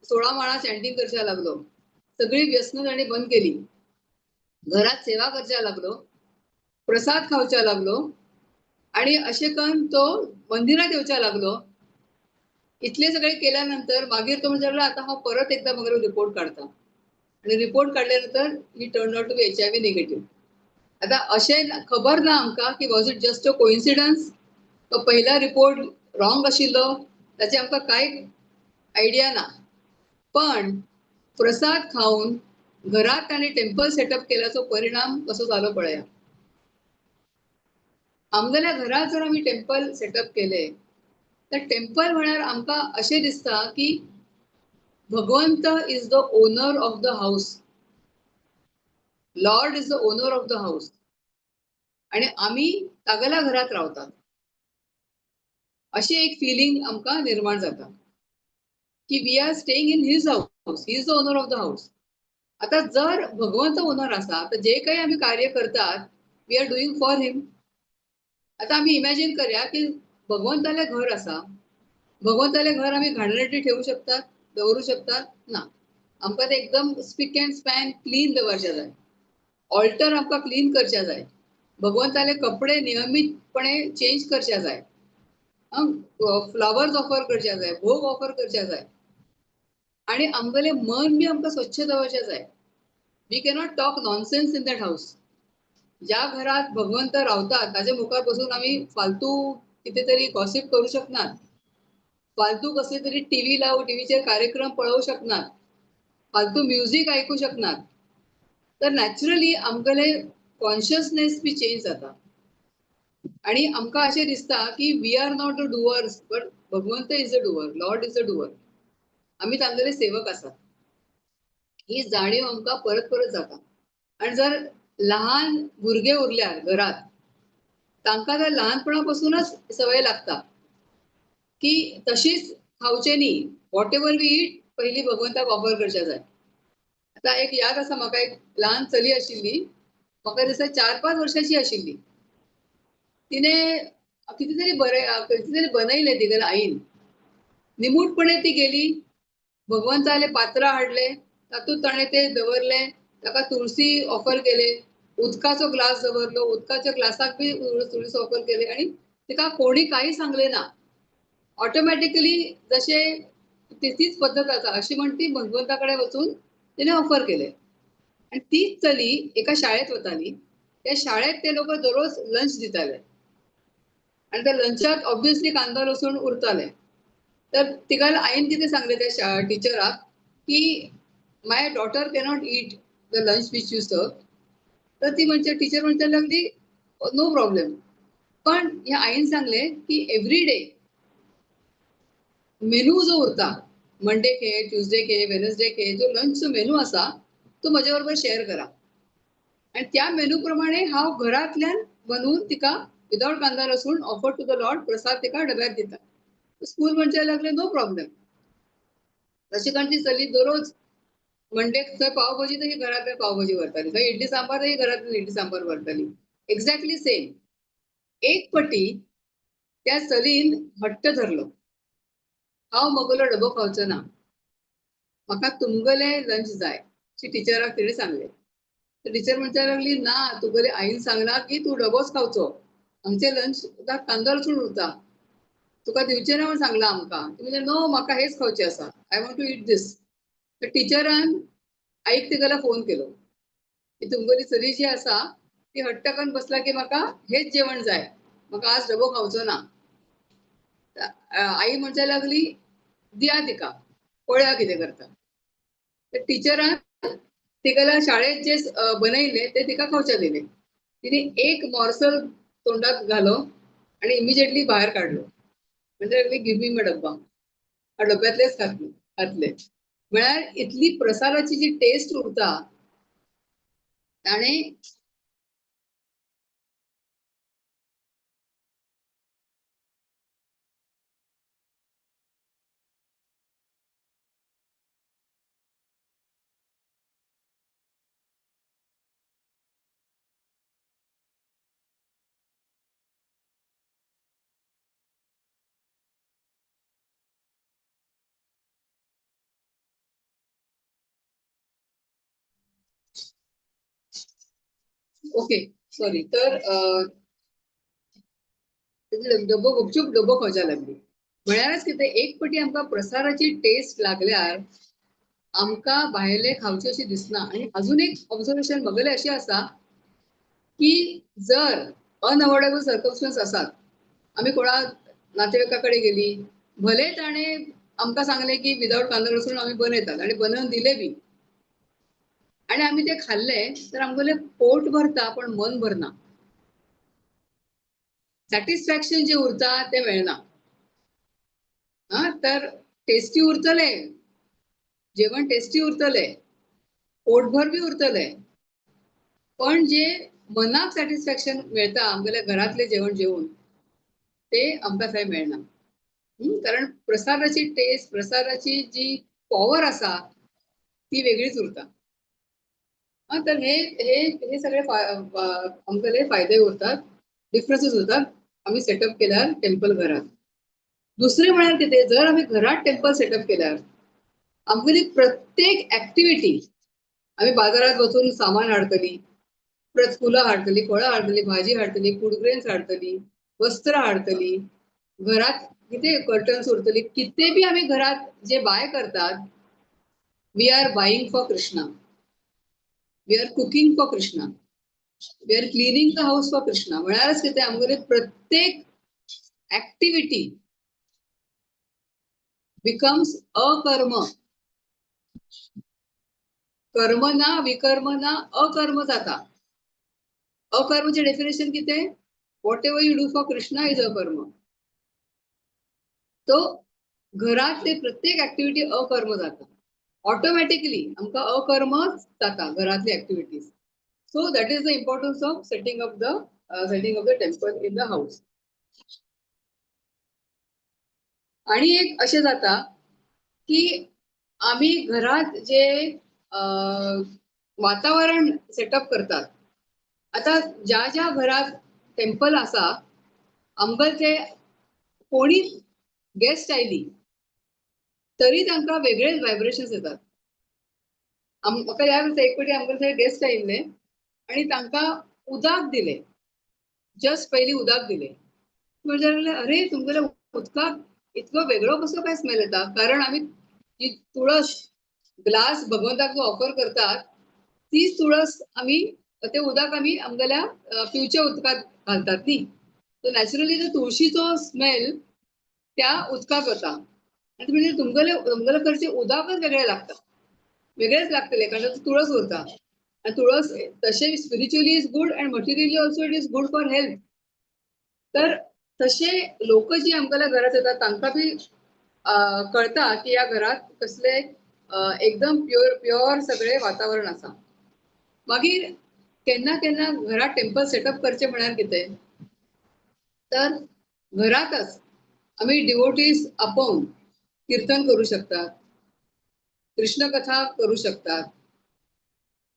16 माळा चॅन्टिंग करपाक लागलो, सगळी व्यसनां ताणें बंद केली, घरात सेवा करपाक लागलो, प्रसाद खावच्या लागलो आणि अशें करून तो मंदिरात येवच्या लागलो. इतले सगळे केल्यानंतर मागीर तो म्हणपाक लागलो आतां हांव परत एकदां म्हगेलो रिपोर्ट काडटा. आणि रिपोर्ट काडल्या नंतर he turn out to be HIV negative. आतां अशें खबर ना आमकां की was it just a coincidence, तो पहिला रिपोर्ट रॉंग आशिल्लो, ताची आमकां कांय आयडिया ना. पण प्रसाद खावन घरात ताणें टेम्पल सेटअप केल्याचो परिणाम कसो जालो पळया. आमगेल्या घरात जर आमी टेम्पल सेटअप केले तर टेम्पल म्हळ्यार आमकां अशें दिसता की Bhagwant is the owner of the house, Lord is the owner of the house आणि आमी तागेल्या घरात रावतात अशी एक फिलिंग आमकां निर्माण जाता की we are staying in his house, he is the owner of the house. आता जर भगवंत ओनर आसा तर जे काही आमी कार्य करतात we are doing for him. आता आमी इमॅजिन करया की भगवंतालें घर आसा, भगवंतालें घर आमी घाणेरडे ठेवू शकतात, दवरू शकतात ना. आमकां ते एकदम स्पीक अँड स्पॅन क्लीन दवरचे जाय, ऑल्टर आमकां क्लीन करचे जाय, भगवंताले कपडे नियमितपणे चेंज करचे जाय, फ्लावर्स ऑफर करचे जाय, भोग ऑफर करचे जाय आणि आमगेलें मन बी आमकां स्वच्छ दवरचें जाय. We cannot talk nonsense in that house. ज्या घरात भगवंत रावतात ताजे मुखार बसून आमी फालतू कितें तरी गॉसिप करू शकनात, फालतू कसले तरी टीव्ही लावू, टीव्हीचेर कार्यक्रम पळोवं शकनात, फालतू म्युझिक आयकू शकनात. तर नॅचरली आमगेले कॉन्शियसनेस बी चेंज जाता आणि आमकां अशें दिसता की we are not the doers but Bhagwant is a doer, Lord is a doer. आमी तांगेले सेवक आसात ही जाणीव आमकां परत परत जाता. आणि जर लहान भुरगे उरल्यार घरात तांकां तर लहानपणापासूनच सवय लागता की तशीच खावचें न्ही, what ever we eat पयलीं भगवंताक ऑफर करचें जाय. आतां एक याद आसा म्हाका, एक ल्हान चली आशिल्ली, म्हाका दिसता 4-5 वर्सांची आशिल्ली. तिणें कितें तरी बरें कितें तरी बनयलें तिगेल्या आईन, निमूटपणे ती गेली, भगवंताले पात्र हाडले, तातूंत ताणें तें दवरलें, ताका तुळसी ऑफर केले, उदकाचो ग्लास दवरलो, उदकाच्या ग्लासाक बी तुळस ऑफर केले आणि तिका कोणी काही सांगलें ना. ऑटोमॅटिकली जशें तीच पद्दत आसा अशी म्हण ती भगवंता कडेन वचून तिणें ऑफर केलें. आनी तीच चली एका शाळेंत वताली, त्या शाळेंत ते लोक दररोज लंच दिताले. आनी त्या लंचाक ऑब्वियसली कांदो लसूण उरताले. तर तिका आईन कितें सांगलें त्या टिचराक की my daughter cannot eat the lunch which you serve. तर ती म्हणजे टिचर म्हणपाक लागली नो प्रॉब्लेम, पण ह्या आईन सांगलें की एवरी डे मेनू जो उरता, मंडे खे, ट्युजडे खे, वेनसडे खे, जो लंचचो मेनू आसा तो म्हज्या बरोबर शेअर करा आनी त्या मेनू प्रमाणे हांव घरांतल्यान बनवून तिका विदाउट कांदा लसूण ऑफर टू the Lord प्रसाद तिका डब्यात दिता. स्कूल म्हणचे लागले नो प्रॉब्लेम. तशी कारण ती चली दररोज मंडेक थंय पावभाजी तशी घरांतल्यान पावभाजी व्हरताली, थंय इडली सांबार तशी घरांतल्यान इडली सांबार व्हरताली, एक्झॅक्टली सेम. एक पटी त्या चलीन हट्ट धरलो, हांव मगलो डबो खावचो ना, म्हाका तुमगेलें लंच जाय अशी टिचराक तिणें सांगलें. तर टिचर म्हणपाक लागली ना, तुगेले आईन सांगलां की तूं डबोच खावचो, आमचें लंच कांदो लसूण उरता, तुका दिवचें ना म्हूण सांगलां आमकां. ती म्हणजे नो, म्हाका हेच खावचें आसा, I want to eat this. तर टिचरान आईक तिगेल्या फोन केलो की तुमगेली चली जी आसा ती हट्ट करून बसला की म्हाका हेच जेवण जाय, म्हाका आज डबो खावचो ना. आई म्हणपाक लागली दिया तिका, पळया कितें करता. तर टिचरान तिगेल्या शाळेत जे बनयले ते तिका खावच्या दिले. तिने एक मॉर्सल तोंडात घालो आणि इमिजिएटली बाहेर काढलो. म्हणजे लागली गिव्ह मी my डब्बा, डब्यातलेच खातले. म्हळ्यार इतली प्रसादाची जी टेस्ट उरता ताणें ओके सॉरी, तर डबो गुपचूप डबो खावच्या लागली. म्हळ्यारच कितें, एक पटी आमकां प्रसादाची टेस्ट लागल्यार आमकां भायले खावचे अशें दिसना. आनी अजून एक ऑब्जर्वेशन म्हगेलें अशें आसा की जर अनअवॉइडेबल सर्कमस्टन्स आसात, आमी कोणा नातेवाईका कडेन गेली, भले ताणें आमकां सांगलें की विदाउट कांदो लसूण आमी बनयतात आनी बनोवन दिले बी आनी आमी ते खाल्ले, तर आमगेलें पोट भरता पण मन भरना, सॅटिस्फॅक्शन जे उरता तें मेळना. हा, तर टेस्टी उरतले जेवण, टेस्टी उरतले, पोटभर बी उरतले, पण जे मनाक सॅटिस्फॅक्शन मेळता आमगेल्या घरातले जेवण जेवून ते आमकां थंय मेळना. कारण प्रसादाची टेस्ट, प्रसादाची जी पॉवर आसा ती वेगळीच उरता. तर हे हे हे सगळे आमगेले फायदे उरतात, डिफरन्सीस उरतात आमी सेटअप केल्यार टेम्पल घरात. दुसरें म्हळ्यार कितें, जर आमी घरात टेम्पल सेटअप केल्यार आमगेली प्रत्येक ऍक्टिव्हिटी, आमी बाजारात वचून सामान हाडटली, फुलां हाडटली, फळां हाडटली, भाजी हाडटली, फूड ग्रेन्स हाडटली, वस्त्रां हाडटली, घरात कितें कर्टन्स उरतली, कितें बी आमी घरात जे बाय करतात, we are buying for Krishna, we are cooking for Krishna, we are cleaning the house for Krishna. म्हळ्यारच कितें, आमगेले प्रत्येक ऍक्टिव्हिटी बिकम्स अकर्म. कर्म ना, विकर्म ना, अकर्म जाता. अकर्मचें डेफिनेशन कितें, whatever you do for Krishna is akarma. तो घरातले प्रत्येक ऍक्टिव्हिटी अकर्म जाता, ऑटोमॅटिकली आमकां अकर्म जाता घरातली activities. So that is the importance of setting up the temple in the house. आणि एक अशें जाता की आमी घरात जे वातावरण सेटअप करतात, आता ज्या ज्या घरात टेम्पल आसा आमकां ते कोणी गेस्ट आयली तरी तांकां वेगळेच व्हायब्रेशन्स येतात. म्हाका याद आसा एक फावटी आमकां थंय गेस्ट आयिल्ले आनी तांकां उदक दिलें, जस्ट पयलीं उदक दिलें. म्हणजे अरे तुमगेल्या उदकाक इतलो वेगळो कसो काय स्मेल येता, कारण आमी जी तुळस ग्लास भगवंताक जो ऑफर करतात तीच तुळस आमी ते उदक आमी आमगेल्या पिवच्या उदकांत घालतात न्ही. सो नॅचरली तो तुळशीचो स्मेल त्या उदकाक वता आनी म्हणजे तुमगेले तुमगेले करचें उदकच वेगळें लागता, वेगळेंच लागतलें, कारण तुळस उरता आनी तुळस तशें spiritually is good and materially also it is good for health. तर तशे लोक जी आमगेल्या घरात येतात तांकां बी कळता की ह्या घरात कसले एकदम प्युअर प्युअर सगळे वातावरण आसा. मागीर केन्ना केन्ना घरात टेम्पल सेटअप करचे म्हळ्यार कितें, तर घरातच आमी डिवोटीज आपोवन कीर्तन करू शकतात, कृष्णकथा करू शकतात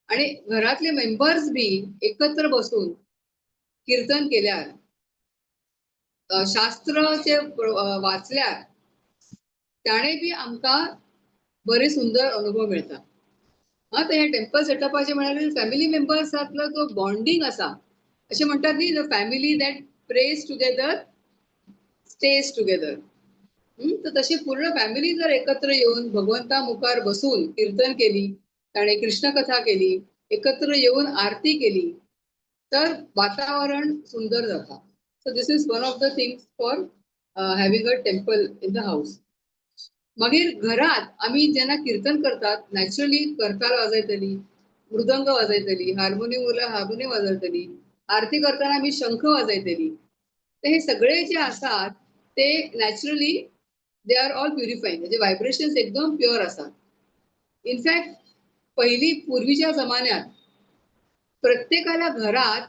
आणि घरातले मेंबर्स बी एकत्र बसून कीर्तन केल्यार, शास्त्राचे वाचल्यार ताणे बी आमकां बरे सुंदर अनुभव मेळटा. हा, तर हे टेम्पल सेटअपाचे म्हळ्यार फॅमिली मेंबर्सांतलो जो बॉन्डिंग आसा, अशें म्हणटात न्ही, the family that prays together stays together. तर तशी पूर्ण फॅमिली जर एकत्र येऊन भगवंता मुखार बसून कीर्तन केली, ताणें कृष्णकथा केली, एकत्र येऊन आरती केली, तर वातावरण सुंदर जाता. So this is one of the things for having a temple in the house. मागीर घरात आमी जेन्ना कीर्तन करतात नॅचरली करताल वाजयतली, मृदंग वाजयतली, हार्मोनियम उरल्यार हार्मोनियम वाजयतली, आरती करतना आमी शंख वाजयतली. तर हे सगळे जे आसात ते naturally they are all purifying, म्हणजे व्हायब्रेशन्स एकदम प्युअर आसात. इनफॅक्ट पहिली पूर्वीच्या जमान्यात प्रत्येकाला घरात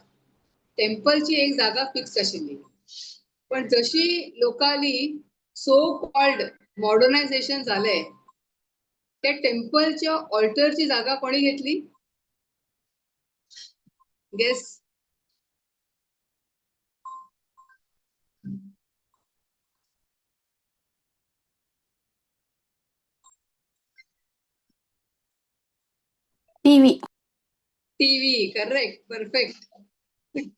टेम्पलची एक जागा फिक्स आशिल्ली, पण जशी लोकांनी सो कॉल्ड मॉडर्नायझेशन झालंय त्या टेम्पलच्या ऑल्टरची जागा कोणी घेतली? Guess. TV. TV, correct, perfect.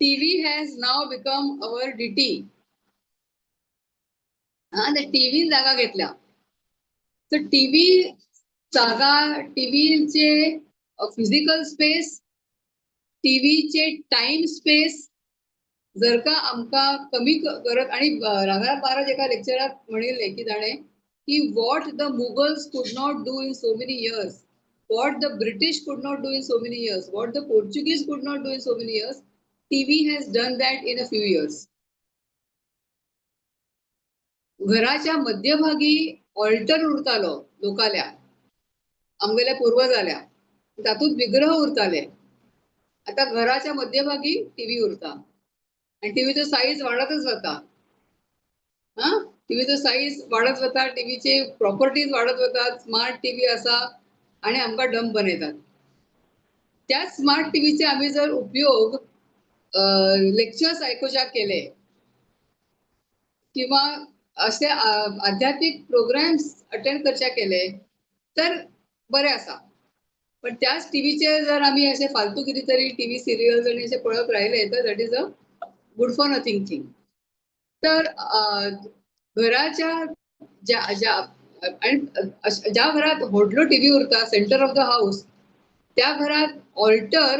TV has now become our deity. हा, त्या टीव्ही जागा घेतल्या. तर टीव्ही जागा, टीव्हीचे फिजिकल स्पेस, टीव्हीचे टाइम स्पेस जर का आमकां कमी करत, आणि राघवराव महाराज एका लेक्चरात म्हणिल्लें की ताणें की what the Mughals could not do in so many years, what the British could not do in so many years, what the Portuguese could not do in so many years, TV has done that in a few years. घराच्या मध्यभागी alter उरतालो लोकाल्या, आमगेल्या पूर्वजाल्या, तातूंत विग्रह उरताले. आता घराच्या मध्यभागी TV उरता आणि टीव्हीचो साईज वाडतच वता. हा, टीव्हीचो साईज वाडत वता, टीव्हीचे प्रॉपर्टीज वाडत वतात, स्मार्ट टीव्ही आसा आणि आमकां डंब बनयतात. त्याच स्मार्ट टीव्हीचे आमी जर उपयोग लेक्चर्स आयकुच्याक केले किंवा असे आध्यात्मिक प्रोग्राम्स अटेंड करच्या केले तर बरें आसा. पण त्याच टीव्हीचे जर आमी असे फालतू कितें तरी टीव्ही सिरियल्स आनी अशें पळयत राहिले तर that is a good for nothing thing. तर घराच्या ज्या ज्या आणि ज्या घरात व्हडलो टीव्ही उरता सेंटर ऑफ the house, त्या घरात altar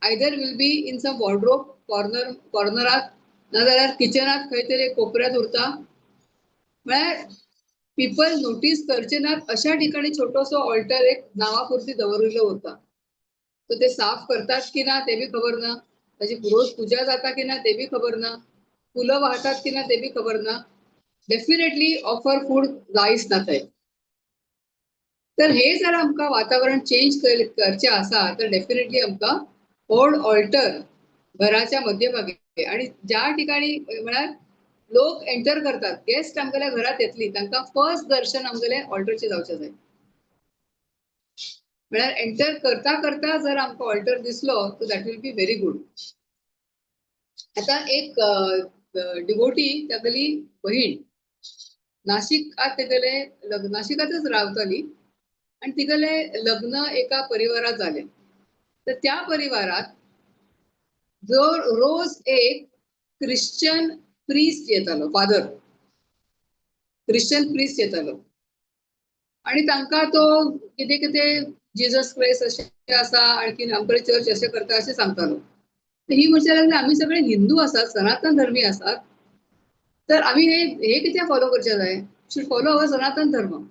either will be in some wardrobe corner, कॉर्नरात, नाजाल्यार किचनात खंय तरी कोपऱ्यात उरता. म्हळ्यार पीपल नोटीस करचे नात अशा ठिकाणी छोटोसो ऑल्टर एक नावापुरती दवरिल्लो उरता. तर ते साफ करतात की ना ते बी खबर ना, ताची रोज पूजा जाता की ना ते बी खबर ना, फुलं वाहतात की ना ते बी खबर ना, डेफिनेटली ऑफर फूड जायच ना थंय. तर हे जर आमकां वातावरण चेंज करचें आसा तर डेफिनेटली आमकां व्हड ऑल्टर घराच्या मध्यभागी आणि ज्या ठिकाणी म्हळ्यार लोक एंटर करतात, गेस्ट आमगेल्या घरात येतली तांकां फर्स्ट दर्शन आमगेले ऑल्टरचें जावचें जाय. म्हळ्यार एंटर करता करता जर आमकां ऑल्टर दिसलो तर that will be very good. आता एक डिवोटी, तागेली बहीण नाशिकात तेगेले लग्न, नाशिकातच रावताली आणि तिगेले लग्न एका परिवारात जालें. तर त्या परिवारात जो रोज एक क्रिश्चन प्रीस्ट येतालो, फादर क्रिश्चन प्रीस्ट येतालो आणि तांकां तो कितें कितें जिजस क्रायस्ट अशें आसा, आणखी आमकडे चर्च अशें करता अशें सांगतालो. ही म्हणचे लागली, आमी सगळे हिंदू आसात, सनातन धर्मी आसात, तर आमी हे हे कित्याक फॉलो करचे जाय? Should follow our सनातन धर्म.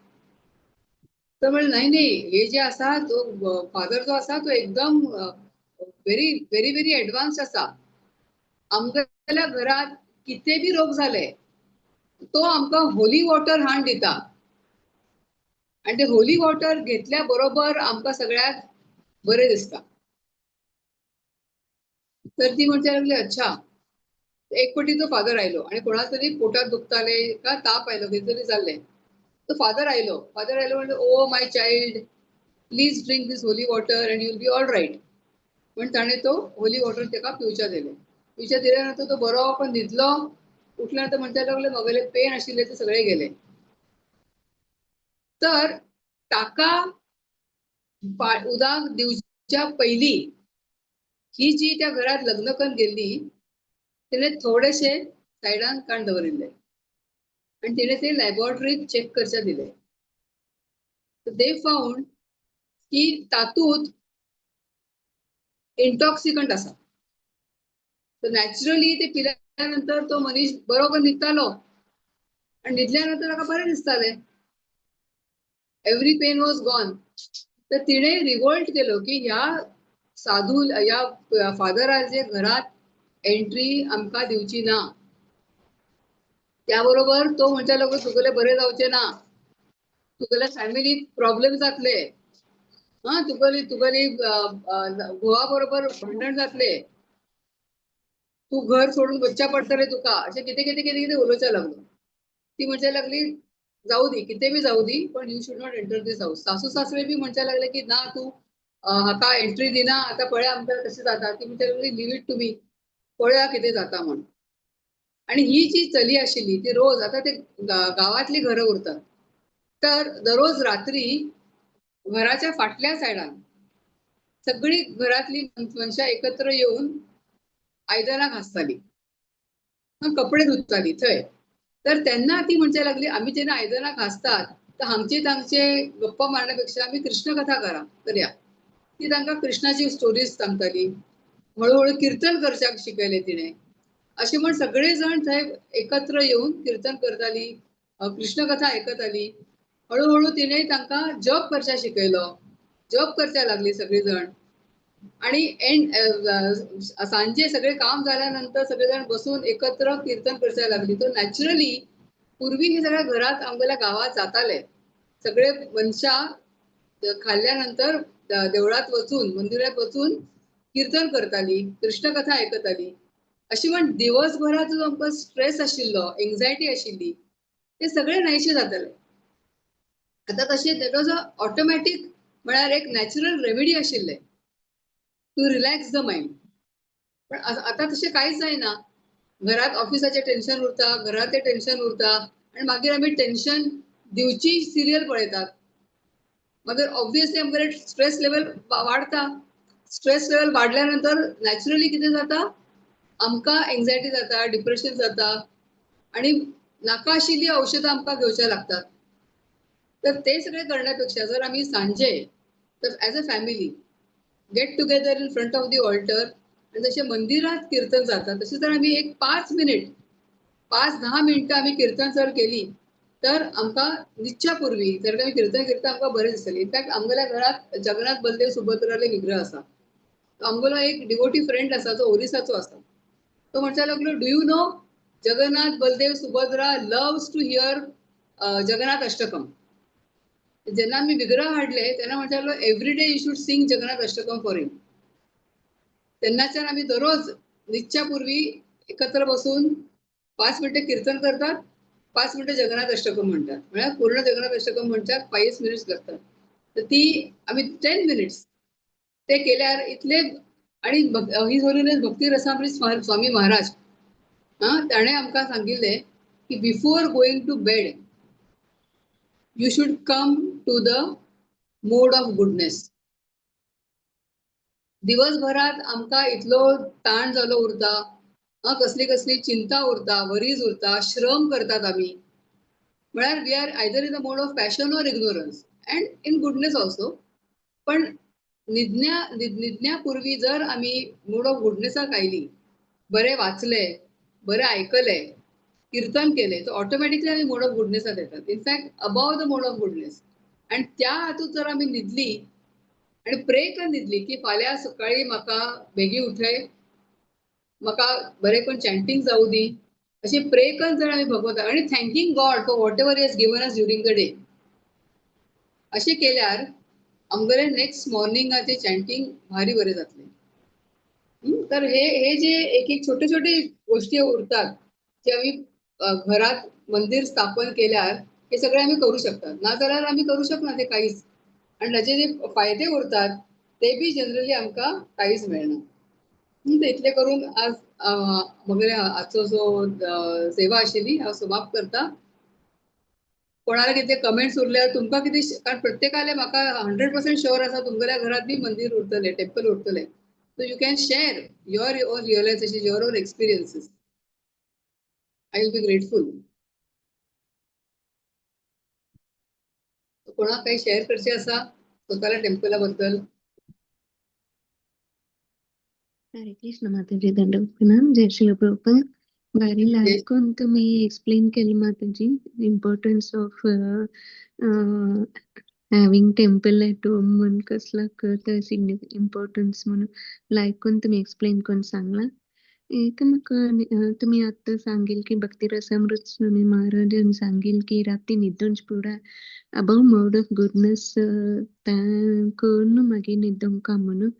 तर म्हणलें, नाही नाही, हे जे आसा तो फादर जो आसा तो एकदम व्हेरी व्हेरी व्हेरी एडवान्स आसा. आमगेल्या घरात कितें बी रोग जाले, तो आमकां होली वॉटर हाडून दिता आनी ते होली वॉटर घेतल्या बरोबर आमकां सगळ्याक बरें दिसता. तर ती म्हणचे लागली, अच्छा. एक फावटी तो फादर आयलो आनी कोणा तरी पोटात दुखताले का ताप आयलो, कितें तरी जाल्लें. तो फादर आयलो. फादर आयलो म्हणले, "Oh my child, please drink this holy water and you'll be all right." पण ताणें तो होली वॉटर ताका पिवच्या दिलें. पिवच्या दिल्या नंतर तो बरो पण न्हिदलो. उठल्यानंतर म्हणपाक लागलो, म्हगेलें पेन आशिल्लें ते सगळें गेलें. तर ताका उदक दिवच्या पयलीं ही जी त्या घरात लग्न करून गेल्ली, तिणे थोडेशे सायडान काडून दवरिल्ले आनी तिणे ते लॅबोरेटरीत चॅक करच्या दिले. They found की तातूंत इंटॉक्सिकंट आसा. तर नॅचरली ते पिल्यानंतर तो मनीस बरोबर न्हिदतालो आनी न्हिदल्या नंतर ताका बरें दिसतालें. Every pain was gone. तर तिणे रिवोल्ट केलो की ह्या साधू, ह्या फादराचे घरात एंट्री आमकां दिवची ना. त्या बरोबर तो म्हणचे लागलो, तुगेले बरें जावचें ना, तुगेल्या फॅमिलीत प्रॉब्लेम जातले, हा तुगेली तुगेली घोवा बरोबर भांडण जातले, तूं घर सोडून वच्चें पडटलें तुका, अशें कितें कितें कितें कितें उलोवचें लागलो. ती म्हणचे लागली, जाऊ दी, कितें बी जाऊ दी, पण you should not enter this house. सासू सासरे बी म्हणचे लागले की ना, तूं हाका एंट्री दिना, आतां पळया आमकां कशें जाता. ती म्हणचे लागली, leave it to me, पळया कितें जाता म्हण. आणि ही जी चली आशिल्ली ती रोज, आता ते गावातली घरं उरतात, तर दररोज रात्री घराच्या फाटल्या सायडान सगळी घरातली मनशां एकत्र येऊन आयदनां घासताली, कपडे धुताली थंय. तर तेन्ना ती म्हणचे लागली, आमी जेन्ना आयदनां घासतात तर आमचे तांचे गप्पा मारण्यापेक्षा आमी कृष्णकथा करा करया. ती तांकां कृष्णाची स्टोरीज सांगताली. हळूहळू कीर्तन करच्याक शिकयलें तिणें. अशें म्हण सगळे जण थंय एकत्र येवन कीर्तन करताली, कृष्णकथा आयकताली. हळूहळू तिणें तांकां जप करच्याक शिकयलो. जप करच्या लागली सगळी जण. आणि एंड सांजे सगळे काम झाल्यानंतर सगळेजण बसून एकत्र कीर्तन करच्या लागली. तर नॅचरली पूर्वी हे सगळ्या घरात आमगेल्या गावात जाताले. सगळे मनशां खाल्ल्यानंतर देवळात वचून, मंदिरात वचून कीर्तन करताली, कृष्णकथा आयकताली. अशी म्हण दिवसभरात जो आमकां स्ट्रेस आशिल्लो, एंग्जायटी आशिल्ली, ते सगळे नाहीशे जाताले. आता तशें that was a automatic, म्हळ्यार एक नॅचरल रेमेडी आशिल्लें टू रिलॅक्स the mind. पण आतां तशें कांयच जायना. घरात ऑफिसाचें टेन्शन उरता, घरात तें टेन्शन उरता आनी मागीर आमी टेन्शन दिवची सिरियल पळयतात. मागीर ऑब्वियसली आमगेले स्ट्रेस लेवल वाडता. स्ट्रेस लेवल वाडल्या नंतर नॅचरली कितें जाता, आमकां एंग्जायटी जाता, डिप्रेशन जाता आणि नाका आशिल्ली औषधां आमकां घेवच्या लागतात. तर ते सगळे करण्यापेक्षा जर आमी सांजे तर as a family get together in front of the altar आणि जशें मंदिरात कीर्तन जाता तशें जर आमी एक 5 मिनिट, 5-10 मिनटां आमी कीर्तन जर केली तर आमकां न्हिदच्या पूर्वी जर आमी कीर्तन करता, आमकां बरें दिसतलें. इनफॅक्ट आमगेल्या घरात जगन्नाथ बलदेव सुभद्राले विग्रह आसा. आमगेलो एक डिवोटी फ्रेंड आसा, जो ओरिसाचो आसा. तो म्हणपाक लागलो, "Do you know Jagannath Baldev Subhadra loves to hear Jagannath Ashtakam?" जेन्ना आमी विग्रह हाडले तेन्ना म्हणपाक लागलो, "Every day you should sing Jagannath Ashtakam for him." तेन्नाच्यान आमी दररोज न्हिदच्या पूर्वी एकत्र बसून 5 मिनटं कीर्तन करतात, 5 मिनटं जगन्नाथ अष्टकम म्हणतात. म्हळ्यार पूर्ण जगन्नाथ अष्टकम म्हणच्याक 5 मिनिट्स लागतात. तर ती आमी 10 मिनिट्स ते केल्यार इतले. आणि his holiness भक्ती रसामृत स्वामी महाराज, हा ताणें आमकां सांगिल्लें की before going to bed you should come to the mode of goodness. दिवसभरात आमकां इतलो ताण जालो उरता, कसली कसली चिंता उरता, वरीज उरता, श्रम करतात आमी. म्हळ्यार we are either in the mode of passion or ignorance and in goodness also. पण न्हिदण्यापूर्वी जर आमी मोड ऑफ गुडनेसाक आयली, बरें वाचलें, बरें आयकलें, किर्तन केलें, तर ऑटोमॅटिकली आमी मोड ऑफ गुडनेसात येतात. In fact above the mode of goodness. आनी त्या हातूंत जर आमी न्हिदली आनी प्रे करून न्हिदली की फाल्यां सकाळीं म्हाका बेगी उठय, म्हाका बरें करून चॅन्टींग जावं दी, अशें प्रे करून जर आमी भगवंताक आनी thanking God for whatever he has given us during the day, अशें केल्यार आमगेलें नेक्स्ट मॉर्निंगाचें चॅन्टींग भारी बरें जातलें. तर हे हे जे एक एक छोटे छोटे गोष्टी उरतात जे आमी घरात मंदिर स्थापन केल्यार हे सगळे आमी करू शकतात, नाजाल्यार आमी करू शकना ते काहीच. आनी ताचे जे फायदे उरतात ते बी जनरली आमकां काहीच मेळना. ते इतले करून आज म्हगेले आजचो जो सेवा आशिल्ली हांव समाप्त करता. कोणाला कितें कमेंट्स उरल्यार तुमकां कितें, कारण प्रत्येकाले म्हाका 100% शुअर आसा तुमगेल्या घरात बी मंदिर उरतलें, टेम्पल उरतलें. So you can share your own realization, your own experiences. I will be grateful. कोणाक काही शेअर करचे आसा स्वतःला टेम्पला बद्दल? हरे कृष्ण माताजी, दंडवत प्रणाम. जय श्री प्रभुपाद. भारी लायक तुम्ही एक्सप्लेन केलं माताजी, importance of having temple at home म्हणून कसला करता इम्पॉर्टन्स म्हणून लायकून तुम्ही एक्सप्लेन करून सांगला. एक म्हाका तुम्ही आत्ता सांगेल की भक्ती रसामृत स्वामी महाराजान सांगेल की राती न्हिदून पुरा अबाव मोड ऑफ गुडनेस करून मागीर न्हिदोंक म्हणून.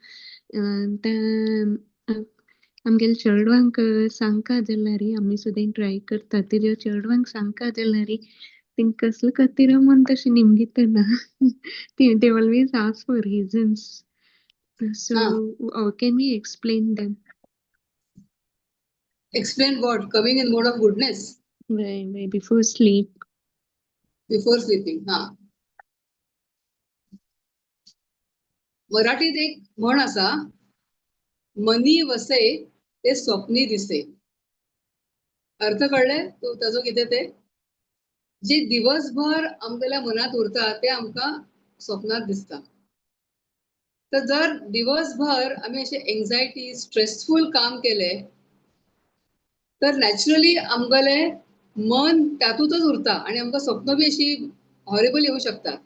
आमगेले चेडवांक सांगका जाल्यार आमी सुद्दां ट्राय करता, तेज्या चेडवांक सांगका जाल्यार तेंका कसले खातीर म्हूण तशें निमगितना they always ask for reasons. So how can we explain them? Explain what? Coming in mode of goodness? Right, before sleep. Before sleeping, हा. मराठीत एक म्हण आसा, मनी वसे ते स्वप्नी दिसे. अर्थ कळ्ळे तो ताजो कितें ते? जे दिवसभर आमगेल्या मनात उरता ते आमकां स्वप्नात दिसता. तर जर दिवसभर आमी अशें एन्झायटी स्ट्रेसफूल काम केलें तर नॅचरली आमगेलें मन तातूंतच उरता आनी आमकां स्वप्न बी अशी हॉरेबल येवं शकतात.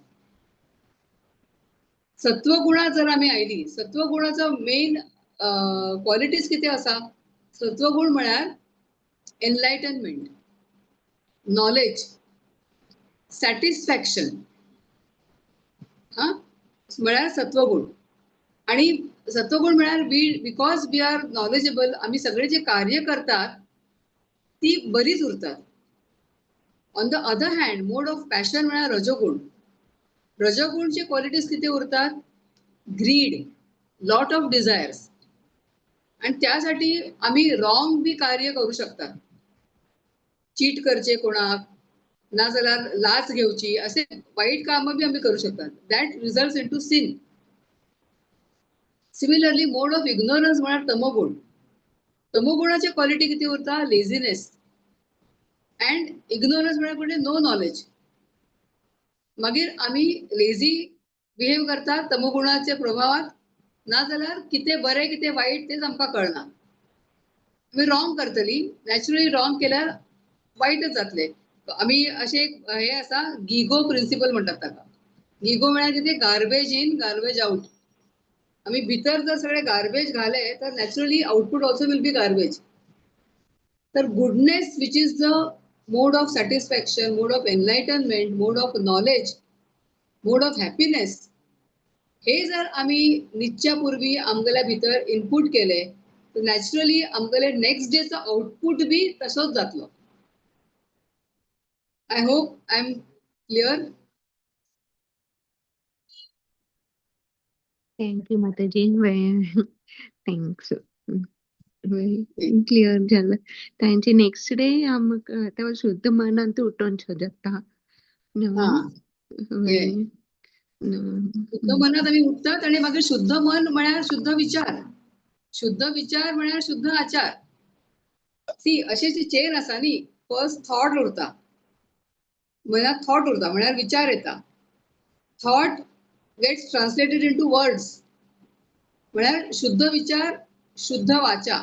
सत्वगुणा जर आमी आयली, सत्वगुणाचो मेन क्वॉलिटीज कितें आसा? सत्वगुण म्हळ्यार एनलायटनमेंट, नॉलेज, सॅटिस्फॅक्शन, हा म्हळ्यार सत्वगुण. आणि सत्वगुण म्हळ्यार we because we are knowledgeable, आमी सगळे जे कार्य करतात ती बरीच उरतात. On the other hand mode of passion म्हळ्यार रजोगुण. रजोगुणचे क्वॉलिटीज कितें उरतात? Greed, lot of desires. आणि त्यासाठी आम्ही रॉंग बी कार्य करू शकतात. चीट करचे कोणाक, नाजाल्यार लाच घेवची, असे वाईट कामं बी आमी करू शकतात. That results into sin. Similarly mode of ignorance म्हळ्यार तमोगुण. तमोगुणाची क्वॉलिटी कितें उरता? लेझिनेस. अँड इग्नोरन्स म्हळ्यार म्हणजे नो नॉलेज. मागीर आमी लेझी बिहेव करतात तमोगुणाच्या प्रभावात, नाजाल्यार कितें बरें कितें वाईट तेच आमकां कळना. आमी रॉंग करतली, नॅचरली रॉंग केल्यार वायटच जातले. आमी अशें एक हे आसा, गिगो प्रिंसिपल म्हणटात ताका. गिगो म्हळ्यार कितें? Garbage in garbage out. आमी भितर जर सगळे गार्बेज घाले तर naturally output also will be garbage. तर goodness which is the mode of satisfaction, mode of enlightenment, mode of knowledge, mode of happiness, हे जर आमी न्हिदच्या पूर्वी आमगेल्या भितर इनपूट केले तर नॅचरली आमगेले नेक्स्ट डेचो आउटपूट बी तसोच जातलो. I hope I am clear. Thank you Mataji. Thanks, clear झालं. तांचे नेक्स्ट डे आमकां तेव्हा शुद्ध मनान उठोवचो जाता. शुद्ध मनात आमी उठतात आनी मागीर शुद्ध मन म्हळ्यार शुद्ध विचार, शुद्ध विचार म्हळ्यार शुद्ध आचार. सी अशें जी चेन आसा न्ही, फर्स्ट थॉट उरता, मनात थॉट उरता म्हळ्यार विचार येता. Thought gets translated into words, म्हळ्यार शुद्ध विचार, शुद्ध वाचा.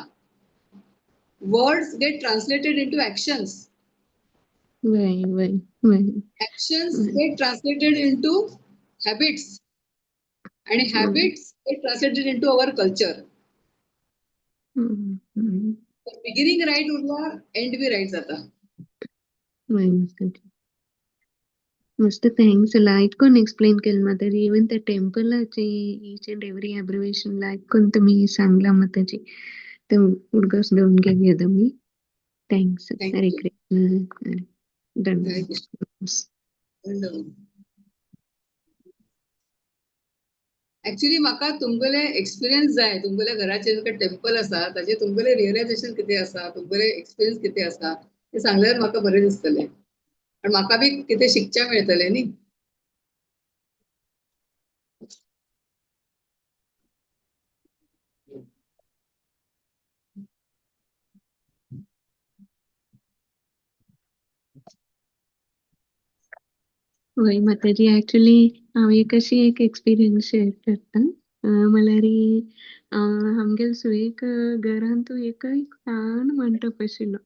Words get translated into actions. वय वय वय. Actions वय. गेट ट्रान्सलेटेड इनटू हॅबिट्स आणि habits get translated into our culture. Beginning right उरला, एंड बी रायट जाता. वय माताजी, मस्त. Thanks. लायक कोण एक्सप्लेन केलं माताजी. इवन त्या टेम्पलाचे ईच अँड एव्हरी अब्रिवेशन लायक कोण तुम्ही सांगला माताजी, ते उडगस घेऊन घेऊया तुम्ही. Thanks. Hare thank you. Krishna. Hare. Hare धन्यवाद. कृष्ण. ऍक्च्युली म्हाका तुमगेले एक्सपिरियन्स जाय, तुमगेल्या घराचेर जे टेम्पल आसा ताजे तुमगेले रियलायझेशन कितें आसा, तुमगेले एक्सपिरियन्स कितें आसा ते सांगल्यार म्हाका बरें दिसतलें आनी म्हाका बी कितें शिकच्या मेळटलें न्ही. वय माताजी, ऍक्च्युली हांव एक अशी एक एक्सपिरियन्स शेअर करता. म्हणल्यार आमगेले सुयेक घरांत एक ल्हान मंटप आशिल्लो.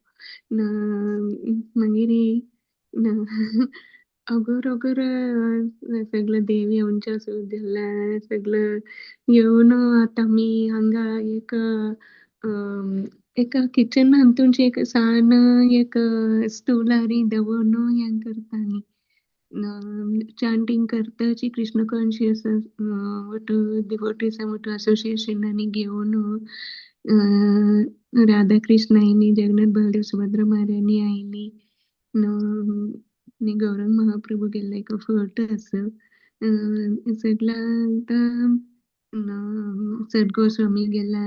मागीर अगोर अगोर सगळे देव येवचे जाल्यार सगळं येवन आतां आमी हांगा एक एका किचनान तुमची एक सान एक स्टुलारी दवरून हें करताली, चांटींग करताची. कृष्ण कॉन्शियस वट डिवोटीज वट असोसिएशनांनी घेवन राधा कृष्ण आयली, जगन्नाथ बलदेव सुभद्रा महाराणी आयली आनी गौरंग महाप्रभू गेल्ले एक फोटो आसा. सगळ्या आतां सदगोस्वामी गेला,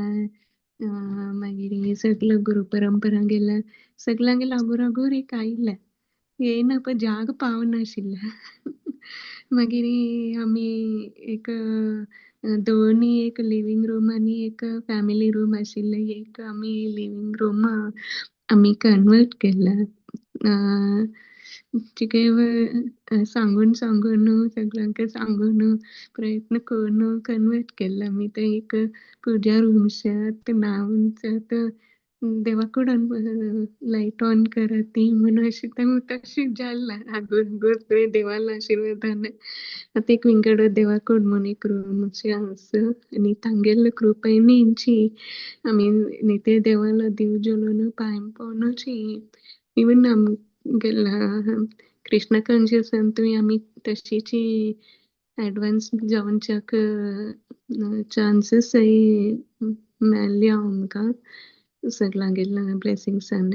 मागीर सगळं गुरु परंपरा गेला, सगळ्यांगे लागूर लागूर एक आयिल्लें येयना पण जाग पावनाशिल्लें. मागीर आमी एक दोनी एक लिव्हिंग रूम आनी एक फॅमिली रूम आशिल्लें. एक आमी लिव्हिंग रूम आमी कन्वर्ट केला. चिके सांगून सांगून सगळ्यांक सांगून प्रयत्न करून कन्वर्ट केला आमी. ते एक पुजा रूम ते नांव देवा कडेन लायट ऑन करात ती म्हणून अशें तें तशें जालां. आगोर आगोर देवाला आशिर्वादान आतां एक विंगड देवाकड म्हूण एक रूम अशें आसा आनी तांगेले कृपेनची आमी नित्य देवाला देव जेवण पांय पडूनची. इवन आमगेला कृष्ण कॉन्शियसांतूय आमी तशीची एडवान्स जावच्याक चान्सीस मेळ्ळे आमकां सगळ्यांगेल्या ब्लेसिंग्सान.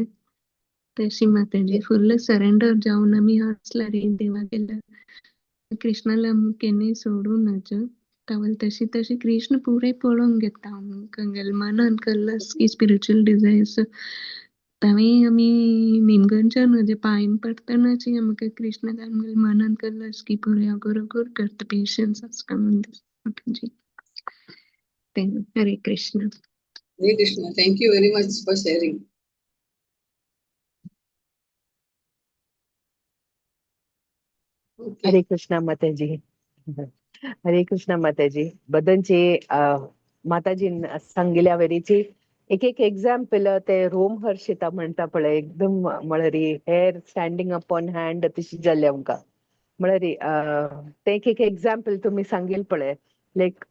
तशी माताजी फुल्ल सरेंडर जावन आमी आसल्यार देवागेल्या कृष्णाला केन्नाय सोडूं नजो. तावल तशी तशी कृष्ण पुरे पळोवन घेता आमकां मनान कल्लस की स्पिरिच्युअल डिझायर्स. तांवें आमी निमगनच्या नजे पांय पडटनाची आमकां कृष्ण आमगेल्या मनान कल्लस की पुरे अगोर अगोर करता पेशन्स आसता म्हणून दिसता. Hare Krishna. Hare Krishna. Thank you very much for sharing. Okay. Hare Krishna Mataji. Hare Krishna Mataji. बदनचे माताजी सांगिल्या वरीची एक एक एग्जाम्पल ते रोम हर्षिता म्हणटा पळय, एकदम म्हळ्यार hair standing up on hand तशी जाल्ले आमकां. म्हळ्यार ते एक एक एग्जाम्पल तुमी सांगील पळय, लायक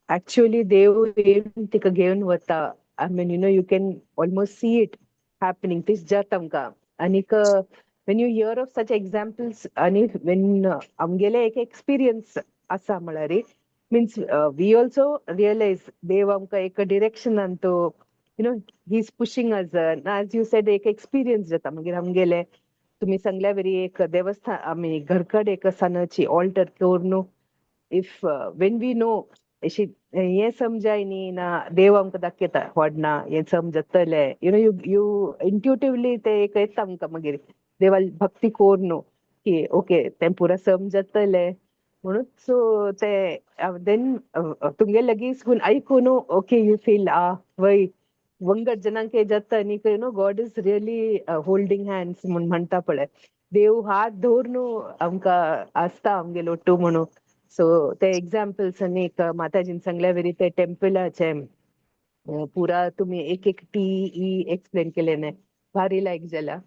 ऍक्च्युअली देव येवन तिका घेवन वता. I mean you know you can almost see it happening तीच जाता आमकां. आनीक when you hear of such examples आनी when आमगेले एक एक्सपिरियन्स आसा म्हळ्यार मीन्स we also realise देव आमकां एक डिरेक्शनान तो you know he is pushing us. As you said एक एक्सपिरियन्स जाता मागीर आमगेले तुमी सांगल्या वरी एक देवस्थान आमी घरकड एक सणाची ऑल्टर करून if when we know अशी हें समजाय न्ही ना देव आमकां दाखयता व्हडना हें समजतलें you know you you intuitively ते एक येता आमकां मागीर देवाल भक्ती कोर न्हू की ओके तें पुरा समजतलें म्हणून. सो ते देन तुमगे लगीच आयकून ओके you feel आ वय वंगट जणांक जाता आनी you know God is really holding hands म्हूण म्हणटा पळय, देव हात धरून आमकां आसता आमगेलो ओट्टू म्हणून. सो ते एग्जाम्पल्स आनी एक माताजीन सांगल्या वरी ते टेम्पलाचे पुरा तुम्ही एक एक टी ई एक्सप्लेन केले, भारी लायक जाला.